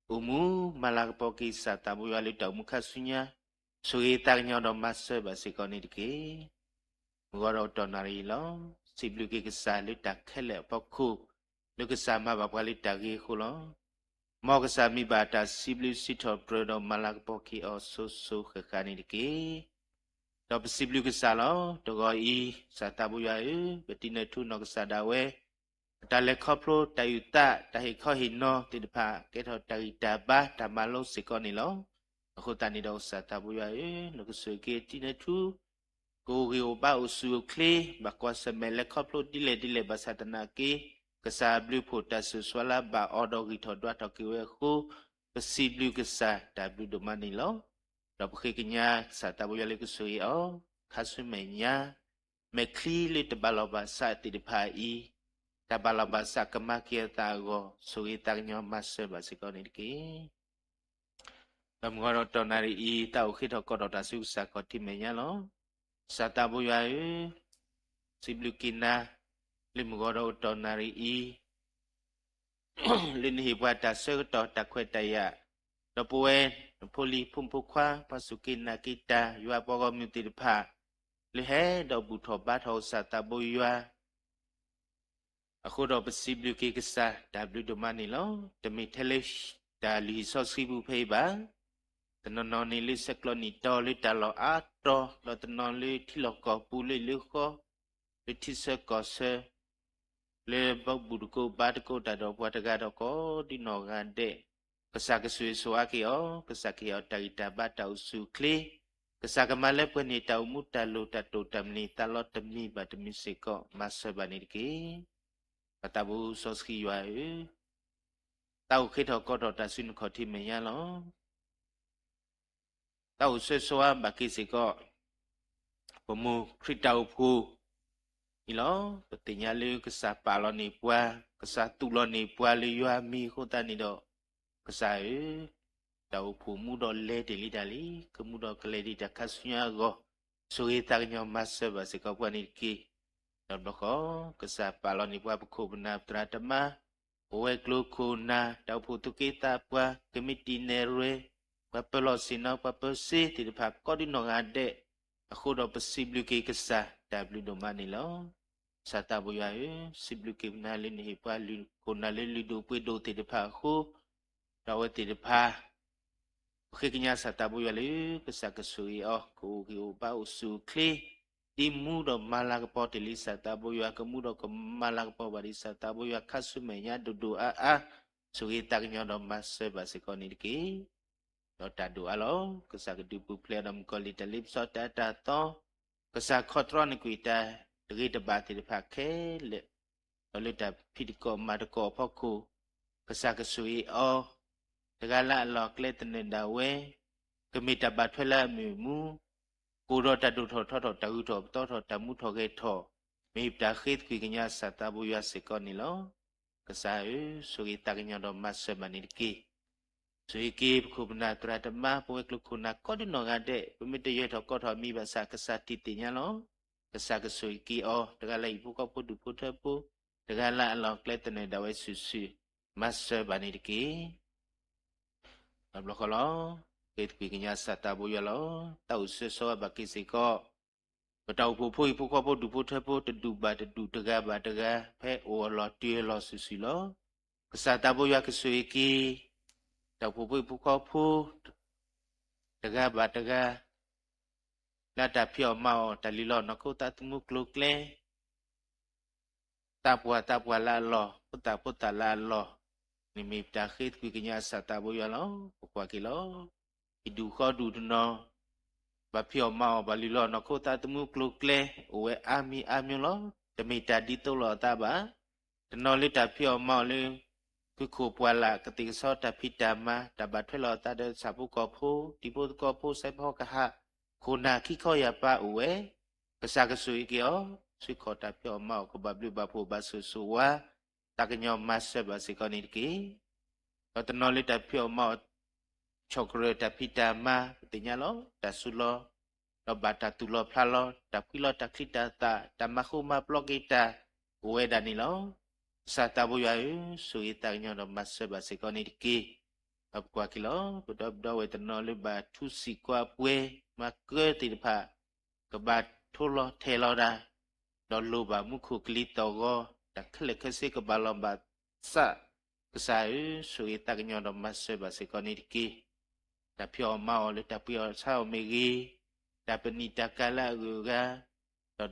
အိၣ်မူမၤလၤကပီၤက့ၤစၢ်သးဘိယွၤလၢတၢ်အိၣ်မူခါဆူညါ, ဆိၣ်ဂ့ၤသးကညီၤဒီးမၤစၢၤဘၣ်စ့ၢ်ကီးန့ၣ်တက့ၢ်. မုၢ်ဂီၤဒီးတီၢ်နၣ်ရံၣ်လီၤ. စံးဘျုးက့ၤကစၢ်လၢတၢ်ခဲလၢာ်အဖီခိၣ်, လၢကစၢ်မၤဘၣ်ပှၤလၢတၢ်ဂ့ၤအဃိလီၤ. မ်ကစၢ်မံဘၣ်တၢ်စံးဘျုးစံးထီၣ်ပတြၢၤဒီးမၤလၤကပီၤက့ၤအီၤစိၤစိၤဃၣ်ဃၣ်န့ၣ်တက့ၢ်. ဒီးပစံးဘျုးကစၢ်လီၤ. တဂီၤအံၤ စၢ်သးဘိယွၤဧၢ, ပတံၤနၢၤထူနီၢ်ကစၢ်ဒၣ်ဝဲ ပတၢ်လဲၤခီဖျိတၢ်အုၣ်သး တၢ်ဟ့ၣ်ခီဟ့ၣ်နီၤသ့ၣ်တဖၣ် ကဲထီၣ်တၢ်ဂံၢ်တၢ်ဘါတၢ်မၤလိစ့ၢ်ကီးန့ၣ်လီၤ. အဃိသတးန့ၣ်ဒီး ကစၢ်သးဘိယွၤဧၢ, နကဆိၣ်ဂ့ၤက့ၤတံၤနၢၤထူ ကအိၣ်ဂံၢ်အိၣ်ဘါအိၣ်ဆူၣ်အိၣ်ချ့, ဘၣ်ကွၢ်ဆၢၣ်မဲာ်လဲၤခီဖျိဒ်လဲၣ်ဒ်လဲၣ်ဘၣ်ဆၣ်သနာ်က့, ကစၢ်အဘျုးဖှိၣ်တၢ်ဆိၣ်ဂ့ၤဆိၣ်ဝါလၢအဘၣ်အီၤဒီးဂံၢ်ထီၣ်ဒွးထီၣ်က့ၤဝဲအဃိ, ပစံးဘျုးကစၢ်တၢ်ဘျုးဒိၣ်မးန့ၣ်လီၤ. ဒီးပဃ့ကညးစၢ်သးဘိယွၤလၢကဆိၣ်ဂ့ၤအီၤ, ခါဆူမဲာ်ညါ မဲာ်ချံလၢတဘၣ်လီၢ်ဘၣ်စးသ့ၣ်တဖၣ်အံၤ, တၢ်ဘၣ်လီၢ်ဘၣ်စးကမၤက့ၤအသးအဂီၢ် ဆိၣ်ဂ့ၤသးကညီၤမၤစၢၤဘၣ်စ့ၢ်ကီးန့ၣ်တက့ၢ်. ဒီးမုၢ်ဂီၤဒီးတီၢ်နၣ်ရံၣ်အံၤ သးအိၣ်ဃ့ထီၣ်ကီးထီၣ်တၢ်ဆူကစၢ်ခီၣ်ထံးမဲာ်ညါလီၤ. ကစၢ်သးဘိယွၤဧၢ, စံးဘျုးက့ၤနၤ လၢမုၢ်ဂီၤဒီးတီၢ်နၣ်ရံၣ်အံၤ လၢနဟ့ၣ်ပှၤတၢ်ဆၢကတီၢ်တၢ်ခွဲးတၢ်ယာ်, ဒီးပဝဲနဖိလံၤဖိမုၣ်ဖိခွါ ပှၤစူၢ်က့ၤနာ်က့ၤတၢ် ယွၤပှၤဂီၢ်မုၢ်သ့ၣ်တဖၣ် လၢဟဲဒီးဘူၣ်ထီၣ်ဘါထီၣ်ကစၢ်သးဘိယွၤ အဃိဒီးပစံးဘျုးက့ၤကစၢ်တၢ်ဘျုးဒိၣ်မးန့ၣ်လီၤ. တမ့ၢ်ထဲလၢတၢ်လုၢ်ဟံၣ်စီဆှံပူၤဖဲအံၤဘၣ်, တနီၤနီၤန့ၣ်လၢဆဲးကျိးနံၣ်တီလၢတၢ်လီၢ်အါတီၤ, ဒီးတနီၤလၢထံလီၢ်ကီၢ်ပူၤလၢလၢဃီ, လၢထံဆၢကီၢ်ဆၢ လၢဘီဘူၣ်တကိးဘါတကိးတၢ်ဒီးပှၤတဂၤဒီးကိးဒံနီၢ်ဂၤဒဲး, ကစၢ်ကဆိၣ်ဂ့ၤဆိၣ်ဝါက့ၤအီၤ, ကစၢ်ကဟ့ၣ်အီၤတၢ်ဂံၢ်တၢ်ဘါတၢ်အိၣ်ဆူၣ်အိၣ်ချ့, ကစၢ်ကမၤလၢပှဲၤန့ၢ်တၢ်အိၣ်မူတၢ်လိၣ်တၢ်တိာ်တၢ်မံၤသးလီတမံၤဘၣ်တမံၤစ့ၢ်ကီး မၤစၢၤဘၣ်န့ၣ်တက့ၢ်. ပသးဘိစီဆှံယွၤဧၢ, သးအိၣ်ဃ့ထီၣ်ကီးထီၣ်တၢ်ဆူနခီၣ်ထံးမဲာ်ညါလီၤ. သးအိၣ်ဆိၣ်ဂ့ၤဆိၣ်ဝါဘၣ်က့ၤစ့ၢ်ကီး ပမိၢ်ခရံာ်တၢ်အိၣ်ဖှိၣ်အံၤလီၤ. ပသ့ၣ်ညါလၢကစၢ်ပာ်လီၤန့ၢ်ပှၤ, ကစၢ်သူၣ်လီၤန့ၢ်ပှၤလၢယွၤမံၤအဃိသတးန့ၣ်ဒီး, ကစၢ်ဧၢ, တၢ်အိၣ်ဖှိၣ်မူဒီးလဲၤတ့ၢ်လံတၢ်လံ, ကမူဒီးကလဲၤဒံးတၢ်ခါဆူညါအဂီၢ်, ဆိၣ်ဂ့ၤသးကညီၤမၤစၢၤဘၣ်စ့ၢ်ကီးပှၤန့ၣ်တက့ၢ်. ဒီးဘျီဃီ, ကစၢ်ပာ်လီၤန့ၢ်ပှၤပခိၣ်ပနၢ်ပသရၣ်သမါ ပဝဲကျိခိၣ်နၢ် တၢ်အိၣ်ဖှိၣ်သူၣ်က့သးပှၢ် ကမံးတံာ်နဲၣ်ရွဲၣ်, ပှၤပၢၤလီၢ်ဆ့ၣ်နီၤ ပှၤပၢၤစ့သ့ၣ်တဖၣ် ကိးဒံနီၢ်ဂၤဒဲး, အဃိဒီးပစံးဘျုးက့ၤကစၢ်တၢ်ဘျုးဒိၣ်မးန့ၣ်လီၤ. ကစၢ်သးဘိယွၤဧၢ, စံးဘျုးက့ၤပနၤလၢနဟ့ၣ်ပှၤလုၢ်ခိၣ်နၢ်လၢလုၢ်ဒိၣ်ပှ့ၤဒိၣ်သ့ၣ်တဖၣ်အဃိ, ဒီးအဝဲသ့ၣ်တဖၣ် ပဃ့ကညးစၢ်သးဘိယွၤလၢ ကစၢ်ကဆိၣ်ဂ့ၤအီၤ ကအိၣ်ဂံၢ်အိၣ်ဘါအိၣ်ဆူၣ်အိၣ်ချ့, ဒ်မူဒီးမၤလၤကပီၤတ့ၢ်လံစၢ်သးဘိယွၤ ကမူဒီးကမၤလၤကပီၤဘၣ်ဒံးစၢ်သးဘိယွၤခါဆူမဲာ်ညါဒိၣ်ဒိၣ်အါအါ, ဆိၣ်ဂ့ၤသးကညီၤဒီးမၤစၢၤဘၣ်စ့ၢ်ကီးန့ၣ်တက့ၢ်. ဒီးတၢ်ဒိၣ်အါလီၤ. ကစၢ်ကဒုးပူၤဖျဲးဒီးမုၣ်ကီၤလံၢ်တၢ်လ့ပစီတၢ်အၢတၢ်သီ, ကစၢ်ခီၣ်တြီန့ၢ်ကွံာ်တၢ်တဂ့ၤတဘၣ်သ့ၣ်တဖၣ်ခဲလၢာ်, ဒီးလၢတၢ်ဖံးသကိးမၤသကိးအဖီခိၣ်, ကစၢ်ကဆိၣ်ဂ့ၤအီၤ, တဂၤလၢ်လၢ်ကျဲသနၢၣ်ဒၣ်ဝဲ, ကမ့ၢ်တၢ်ဘၣ်ထွဲလၢအမုာ်မူ, အိၣ်ဒီးတၢ်ဒိၣ်ထီၣ်ထီထီၣ် တၢ်ဂုၤထီၣ်ပသီထီၣ် တၢ်မူထီၣ်ဂဲၤထီၣ်, မ့ၢ်ပတၢ်ဃ့သကွံာ်ကညးစၢ်သးဘိယွၤစ့ၢ်ကီးန့ၣ်လီၤ. ကစၢ်ဧၢ, ဆိၣ်ဂ့ၤသးကညီၤဒီးမၤစၢၤဘၣ်န့ၣ်တက့ၢ်. ဆိၣ်ဂ့ၤက့ၤပခိၣ်ပနၢ်သရၣ်သမါ ပဝဲကျိခိၣ်နၢ်ကိးဒံနီၢ်ဂၤဒဲး, ပမ့ၢ်တယဲၢ်ထီၣ်ကီထီၣ်အမံၤဘၣ်ဆၣ် ကစၢ်ထံၣ်သ့ၣ်ညါလီၤ. ကစၢ်ကဆိၣ်ဂ့ၤက့ၤအီၤ, တဂၤလၢဟံၣ်ဖိဃီဖိဒူၣ်ဖိထၢဖိ, တဂၤလၢ်လၢ်ကျဲသနၢၣ်ဒၣ်ဝဲဆူၣ်ဆူၣ်, မၤစၢၤဘၣ်န့ၣ်တက့ၢ်. တဘျီဃီလီၤ. ဃ့သကွံာ်ကညးစၢ်သးဘိယွၤလီၤ. သးအိၣ်ဆၢဂ့ၤဆၢဝါဘၣ်က့ၤစ့ၢ်ကီး ပတၢ်အိၣ်ဖှိၣ်ဖိဟံၣ်ဖိဃီဖိဒူၣ်ဖိထၢဖိ တဒူၣ်ဘၣ်တဒူၣ် တဂၤဘၣ်တဂၤ ဖဲအိၣ်အလီၢ်တ့ၢ်အလီၢ်ဆူၣ်ဆူၣ်လီၤ. ကစၢ်သးဘိယွၤကဆိၣ်ဂ့ၤက့ၤ တၢ်အိၣ်ဖှိၣ်ဖိဟံၣ်ဖိဃီဖိ တဂၤဘၣ်တဂၤ လၢတၢ်ဖံးအီၣ်မၤအီၣ် တၢ်လုၢ်လီၢ်နီၢ်ခိသးသမူကျိၤကျဲ သးပှၢ်သးပှၢ်လၢအလီၢ်, ဖိသၣ်ဖိသၣ်လၢအလီၢ်, န့ၣ်မ့ၢ်ပတၢ်ဃ့သကွံာ်ကညးစၢ်သးဘိယွၤလီၤ. ပကွၢ်က့ၤလီၤ. ဟံၣ်ဒူၣ်ဃီဒူၣ်တနီၤ ဘၣ်ဖံးအီၣ်မၤအီၣ် ဘၣ်လုၢ်လီၢ်နီၢ်ခိသးသမူကျိၤကျဲ အိၣ်ဝဲအါမံၤအါမံၤလီၤ. တမ့ၢ်တၢ်ဒ်သိးလိာ်အသးဘၣ်. တနီၤလၢတၢ်ဖံးအီၣ်မၤအီၣ်လၢ ဖုခိၣ်ပှၢ်လၢ် ကသ့ၣ်ကစီတၢ်ဖံးတၢ်မၤ တၢ်ဘၣ်ထွဲလိာ်အသးဒီးဆၣ်ဖိကီၢ်ဖိ တံၤဖိသကိးဖိ စဲးဖီကဟၣ် ခိၣ်နၢ်ခံခီယၢ်ပၤအိၣ်ဝဲ, ကစၢ်ကဆိၣ်ဂ့ၤက့ၤအီၤ, ဆှၢခီၣ်တၢ်ဖံးအီၣ်မၤအီၣ် ကဘၣ်ဘျုးဘၣ်ဖှိၣ်ဘၣ်ဆိၣ်ဂ့ၤဆိၣ်ဝါ, သးကညီၤမၤစၢၤဘၣ်စ့ၢ်ကီးန့ၣ်တက့ၢ်. ဒီးတနီၤလၢတၢ်ဖံးအီၣ်မၤအီၣ် ဆီၣ်ကရၢၢ်တၢ်ဖံးတၢ်မၤ ပသ့ၣ်ညါလီၤ. တၢ်ဆူးလီၤ ဒီးဘၣ်တၢ်သူၣ်လီၤဖျးလီၤ တၢ်ဖှံလီၤတၢ်ချံတၢ်သၣ် တၢ်မၤဃူမၤပျီက့ၤတၢ် အိၣ်ဝဲဒၣ်န့ၣ်လီၤ. ကစၢ်သးဘိယွၤဧၢ, ဆိၣ်ဂ့ၤသးကညီၤဒီးမၤစၢၤဘၣ်စ့ၢ်ကီးန့ၣ်တက့ၢ်. ဒီးပကွၢ်က့ၤလီၤ ပဒီပုၢ်ဒီဝဲၢ်တနီၤလၢဘၣ်ထူစံၣ်ကွၢ်ပှဲၤ မၤကၢသ့ၣ်တဖၣ် ကဘၣ်ထိလီၤထဲလီၤတၢ် ဒီးလိၣ်ဘၣ်မူခိၣ်ကလံၤသီၣ်ဂီၤ တၢ်ခဲလၢာ်ခဲဆ့ကဘၣ်လီၤဘၣ်စး, ကစၢ်ဧၢ, ဆိၣ်ဂ့ၤသးကညီၤဒီးမၤစၢၤဘၣ်စ့ၢ်ကီးန့ၣ်တက့ၢ်. တၢ်ဖံးအီၣ်မၤအီၣ်လၢတၢ်ပှ့ၤအီၣ်ဆါအီၣ်မ့ၢ်ဂ့ၤ, တၢ်ပနံာ်တၢ်ကၤလၢအဂုၤအဂၤ,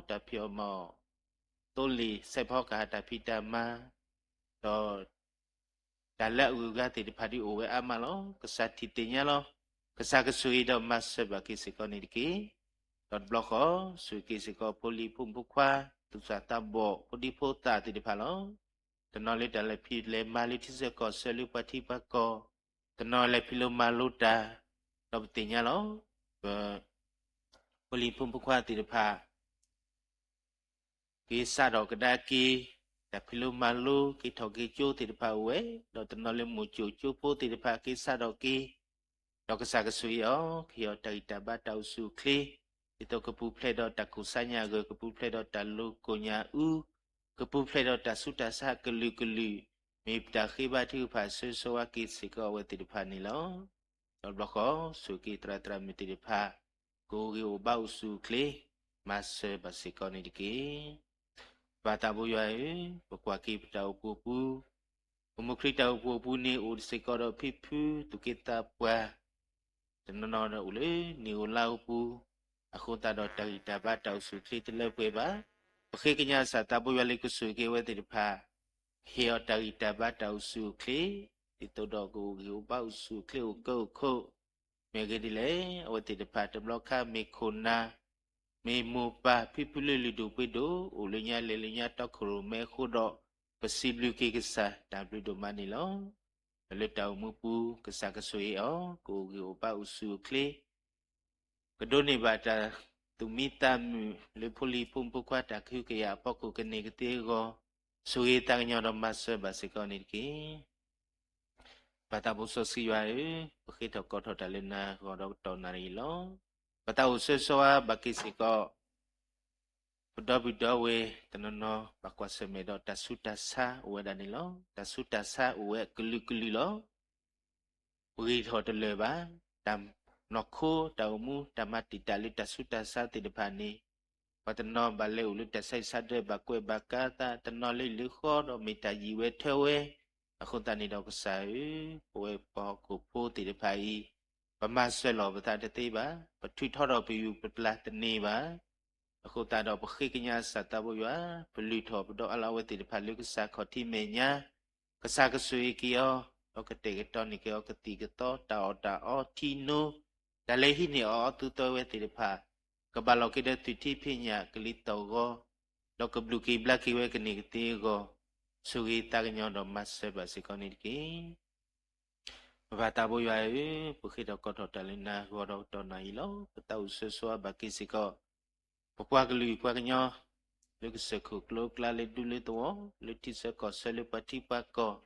ဒီးတဘျီဃီ တၢ်ဖံးအီၣ်မၤအီၣ် သိလ့ၣ်စဲးဖီကဟၣ်တၢ်ဖံးတၢ်မၤ, ဒီး တၢ်လၢအဂုၤအဂၤသ့ၣ်တဖၣ်ဒုးအိၣ်ဝဲအါမးလီၤ. ကစၢ်ထံၣ်သ့ၣ်ညါလီၤ. ကစၢ်ကဆိၣ်ဂ့ၤဒီးမၤစၢၤဘၣ်က့ၤစ့ၢ်ကီးန့ၣ်တက့ၢ်. ဒီးတဘျီဃီ ဆိၣ်ဂ့ၤက့ၤစ့ၢ်ကီးဖိလံၤဖိမုၣ်ဖိခွါ, သူၣ်စၢ်သးဘီၣ် ဖိဒံဖိသၣ်သ့ၣ်တဖၣ်လီၤ. တနီၤလၢတၢ်လဲၤဖံးလဲၤမၤလၢထံဆၢကီၢ်ဆၢလၢပှၤထံပှၤကီၢ်, တနီၤလဲၤဖံးလိမၤလိတၢ်, ဒီးပသ့ၣ်ညါလီၤ. ပ ဖိလံၤဖိမုၣ်ဖိခွါသ့ၣ်တဖၣ် က့ၤစးထီၣ်ကဒါက့ၤ တၢ်ဖံးလိမၤလိ က့ၤထီၣ်က့ၤကၠိသ့ၣ်တဖၣ်အိၣ်ဝဲ, ဒီးတနီၤလၢမိၢ်ကၠိၣ်ကၠိဖိသ့ၣ်တဖၣ်က့ၤစးထီၣ်က့ၤ, ဒီးကစၢ်ကဆိၣ်ဂ့ၤအီၤ ကဟ့ၣ်အီၤတၢ်ဂံၢ်တၢ်ဘါတၢ်အိၣ်ဆူၣ်အိၣ်ချ့, ဒ်သိးကပူၤဖျဲးဒီးတၢ်ကူၣ်ဆါညါအဂၢၢ်, ကပူၤဖျဲးဒီးတၢ်လိၤကိၣ်ညါအူ, ကပူၤဖျဲးဒီးတၢ်ဆူးတၢ်ဆါအကလုာ်ကလုာ်, မ့ၢ်ပတၢ်ဃ့ဘါထုကဖၣ်ဆၢဂ့ၤဆၢဝါက့ၤစ့ၢ်ကီးအဝဲသ့ၣ်တဖၣ်န့ၣ်လီၤ. ဒီးတဘျီဃီ ဆိၣ်ဂ့ၤက့ၤသရၣ်သရၣ်မုၣ်သ့ၣ်တဖၣ် ကအိၣ်ဂ့ၤအိၣ်ဘါအိၣ်ဆူၣ်အိၣ်ချ့, မၤစၢၤဘၣ်စ့ၢ်ကီးန့ၣ်တက့ၢ်. ပၢ်သးဘိယွၤဧၢ, ပကွၢ်က့ၤပတၢ်အိၣ်ဖှိၣ်ပူၤ, ပမိၢ်ခရံာ်တၢ်အိၣ်ဖှိၣ်ပူၤန့ၣ် အိၣ်စ့ၢ်ကီးဒီးဖံဖုသူၣ်က့သးပှၢ် တနီၤနီၤဒီးအိၣ်လၢနံၣ်ဧိၤလါဧိၤပူၤ, အဃိသတးဒီးတၢ်ဂံၢ်တၢ်ဘါတၢ်အိၣ်ဆူၣ်အိၣ်ချ့တလၢပှဲၤဘၣ်. ပဃ့ကညးကစၢ်သးဘိယွၤလၢကဆိၣ်ဂ့ၤက့ၤအဝဲသ့ၣ်တဖၣ်, ဟ့ၣ်အီၤတၢ်ဂံၢ်တၢ်ဘါတၢ်အိၣ်ဆူၣ်အိၣ်ချ့, ဒ်သိးဒီးကအိၣ်ဂ့ၤအိၣ်ဘါအိၣ်ဆူၣ်အိၣ်ချ့အိၣ်ကၢအိၣ်ခိး, မ့ၢ်အဂ့ၢ်ဒ်လဲၣ်, အဝဲသ့ၣ်တဖၣ်တဘျီခါမ့ၢ်ခိၣ်နၢ်, မ့ၢ်မိၢ်ပၢ်ဖံဖုလၢလုၢ်ဒိၣ်ပှ့ၤဒိၣ် အိၣ်လၢညါလဲၤလၢညါတီခိၣ်ရိၣ်မဲအဃိဒီး, ပစံးဘျုးက့ၤကစၢ်တၢ်ဘျုးဒိၣ်မးန့ၣ်လီၤ. ဒီးလၢတၢ်အိၣ်မူပူၤ ကစၢ်ကဆိၣ်ဂ့ၤအီၤ ကအိၣ်ဂ့ၤအိၣ်ဘါအိၣ်ဆူၣ်အိၣ်ချ့ ကဒိးန့ၢ်ဘၣ်တၢ်သူၣ်မံသးမုာ်လၢဖိလံၤဖိမုၣ်ဖိခွါတၢ်ကဟုကယာ်အဖီခိၣ်ကန့ၢ်ကသ့အဂီၢ်, ဆိၣ်ဂ့ၤသးကညီၤဒီးမၤစၢၤဘၣ်စ့ၢ်ကီးန့ၣ်တက့ၢ်. ပၢ်သးဘိစီဆှံယွၤဧၢ, ပဃ့ထီၣ်ကိးထီၣ်တၢ်လၢနၤဂီၢ်ဒီးကတီၢ်နၣ်ရံၣ်လီၤ. ပသးအိၣ်ဆၢဂ့ၤဆၢဝါဘၣ်က့ၤစ့ၢ်ကီး ပဒီပုၢ်ဒီဝဲၢ်တနီၤနီၤ ဘၣ်ကွၢ်ဆၢၣ်မဲာ်ဒီးတၢ်ဆူးတၢ်ဆါအိၣ်ဝဲဒၣ်န့ၣ်လီၤ. တၢ်ဆူးတၢ်ဆါအိၣ်ဝဲအကလုာ်ကလုာ်လီၤ. ပဂံၢ်ထီၣ်တလၢာ်ဘၣ်. တၢ်နီၢ်ခိတၢ်အိၣ်မူ တၢ်မၤတံာ်တာ်လၢတၢ်ဆူးတၢ်ဆါသ့ၣ်တဖၣ်န့ၣ်, ပှၤတနီၤဘၣ်လဲၤအိၣ်လၢတၢ်ဆါဟံၣ်ဆါဒၢး ဘၣ်ကွဲးဘၣ်ကါသး, တနီၤလၢလၢဃီဒီးမ့ၢ်တၢ်ယံာ်ဝဲထၢဝဲ, အဃိသတးန့ၣ်ဒီးကစၢ်ဧၢ, ပဝဲပှၤဟီၣ်ခိၣ်ဖိသ့ၣ်တဖၣ်အံၤ, ပမၤစၢၤလီၤပသးတသ့ဘၣ်, ပထုးထီထီၣ်ပယူၢ်ပပျၢ်တန့ၢ်ဘၣ်. အဃိသတးဒီးပဃ့ကညးကစၢ်သးဘိယွၤ, ပလုၢ်ထီၣ်ပဒီအါလီၤအဝဲသ့ၣ်တဖၣ်လၢကစၢ်ခီၣ်ထံးမဲာ်ညါ, ကစၢ်ကဆိၣ်ဂ့ၤက့ၤအီၤ, ဒီးကတဲာ်ကတီၤန့ၢ်က့ၤအီၤကသံၣ်ကသီ တၢ်အီၣ်တၢ်အီထံနိ, တၢ်လၢဟံးန့ၢ်အီၤအီသုသီဝဲသ့ၣ်တဖၣ်, ကဘၣ်လီၤက့ၤဒီးသုးထံဖံးညၣ်ကလံၤသီၣ်ဂီၤ, ဒီးကဘျုးက့ၤဘျါက့ၤဝဲကန့ၢ်ကသ့အဂီၢ်, ဆိၣ်ဂ့ၤသးကညီၤဒီးမၤစၢၤဘၣ်စ့ၢ်ကီးန့ၣ်တက့ၢ်. ပၢ်သးဘိယွၤဧၢ, ပဃ့ထီၣ်ကိးထီၣ်တၢ်လၢနၤဂီၢ်ဒီးကတီၢ်နၣ်ရံၣ်လီၤ. ပသးအိၣ်ဆၢဂ့ၤဆၢဝါဘၣ်က့ၤစ့ၢ်ကီး ပပှၤကလုာ်ပှၤကညီ, လၢကစၢၢ်ခိၣ်ကျိကျါလၢဒူလၢသဝီ, လၢထံဆၢကီၢ်ဆၢလၢပှၤထံပှၤကီၢ်,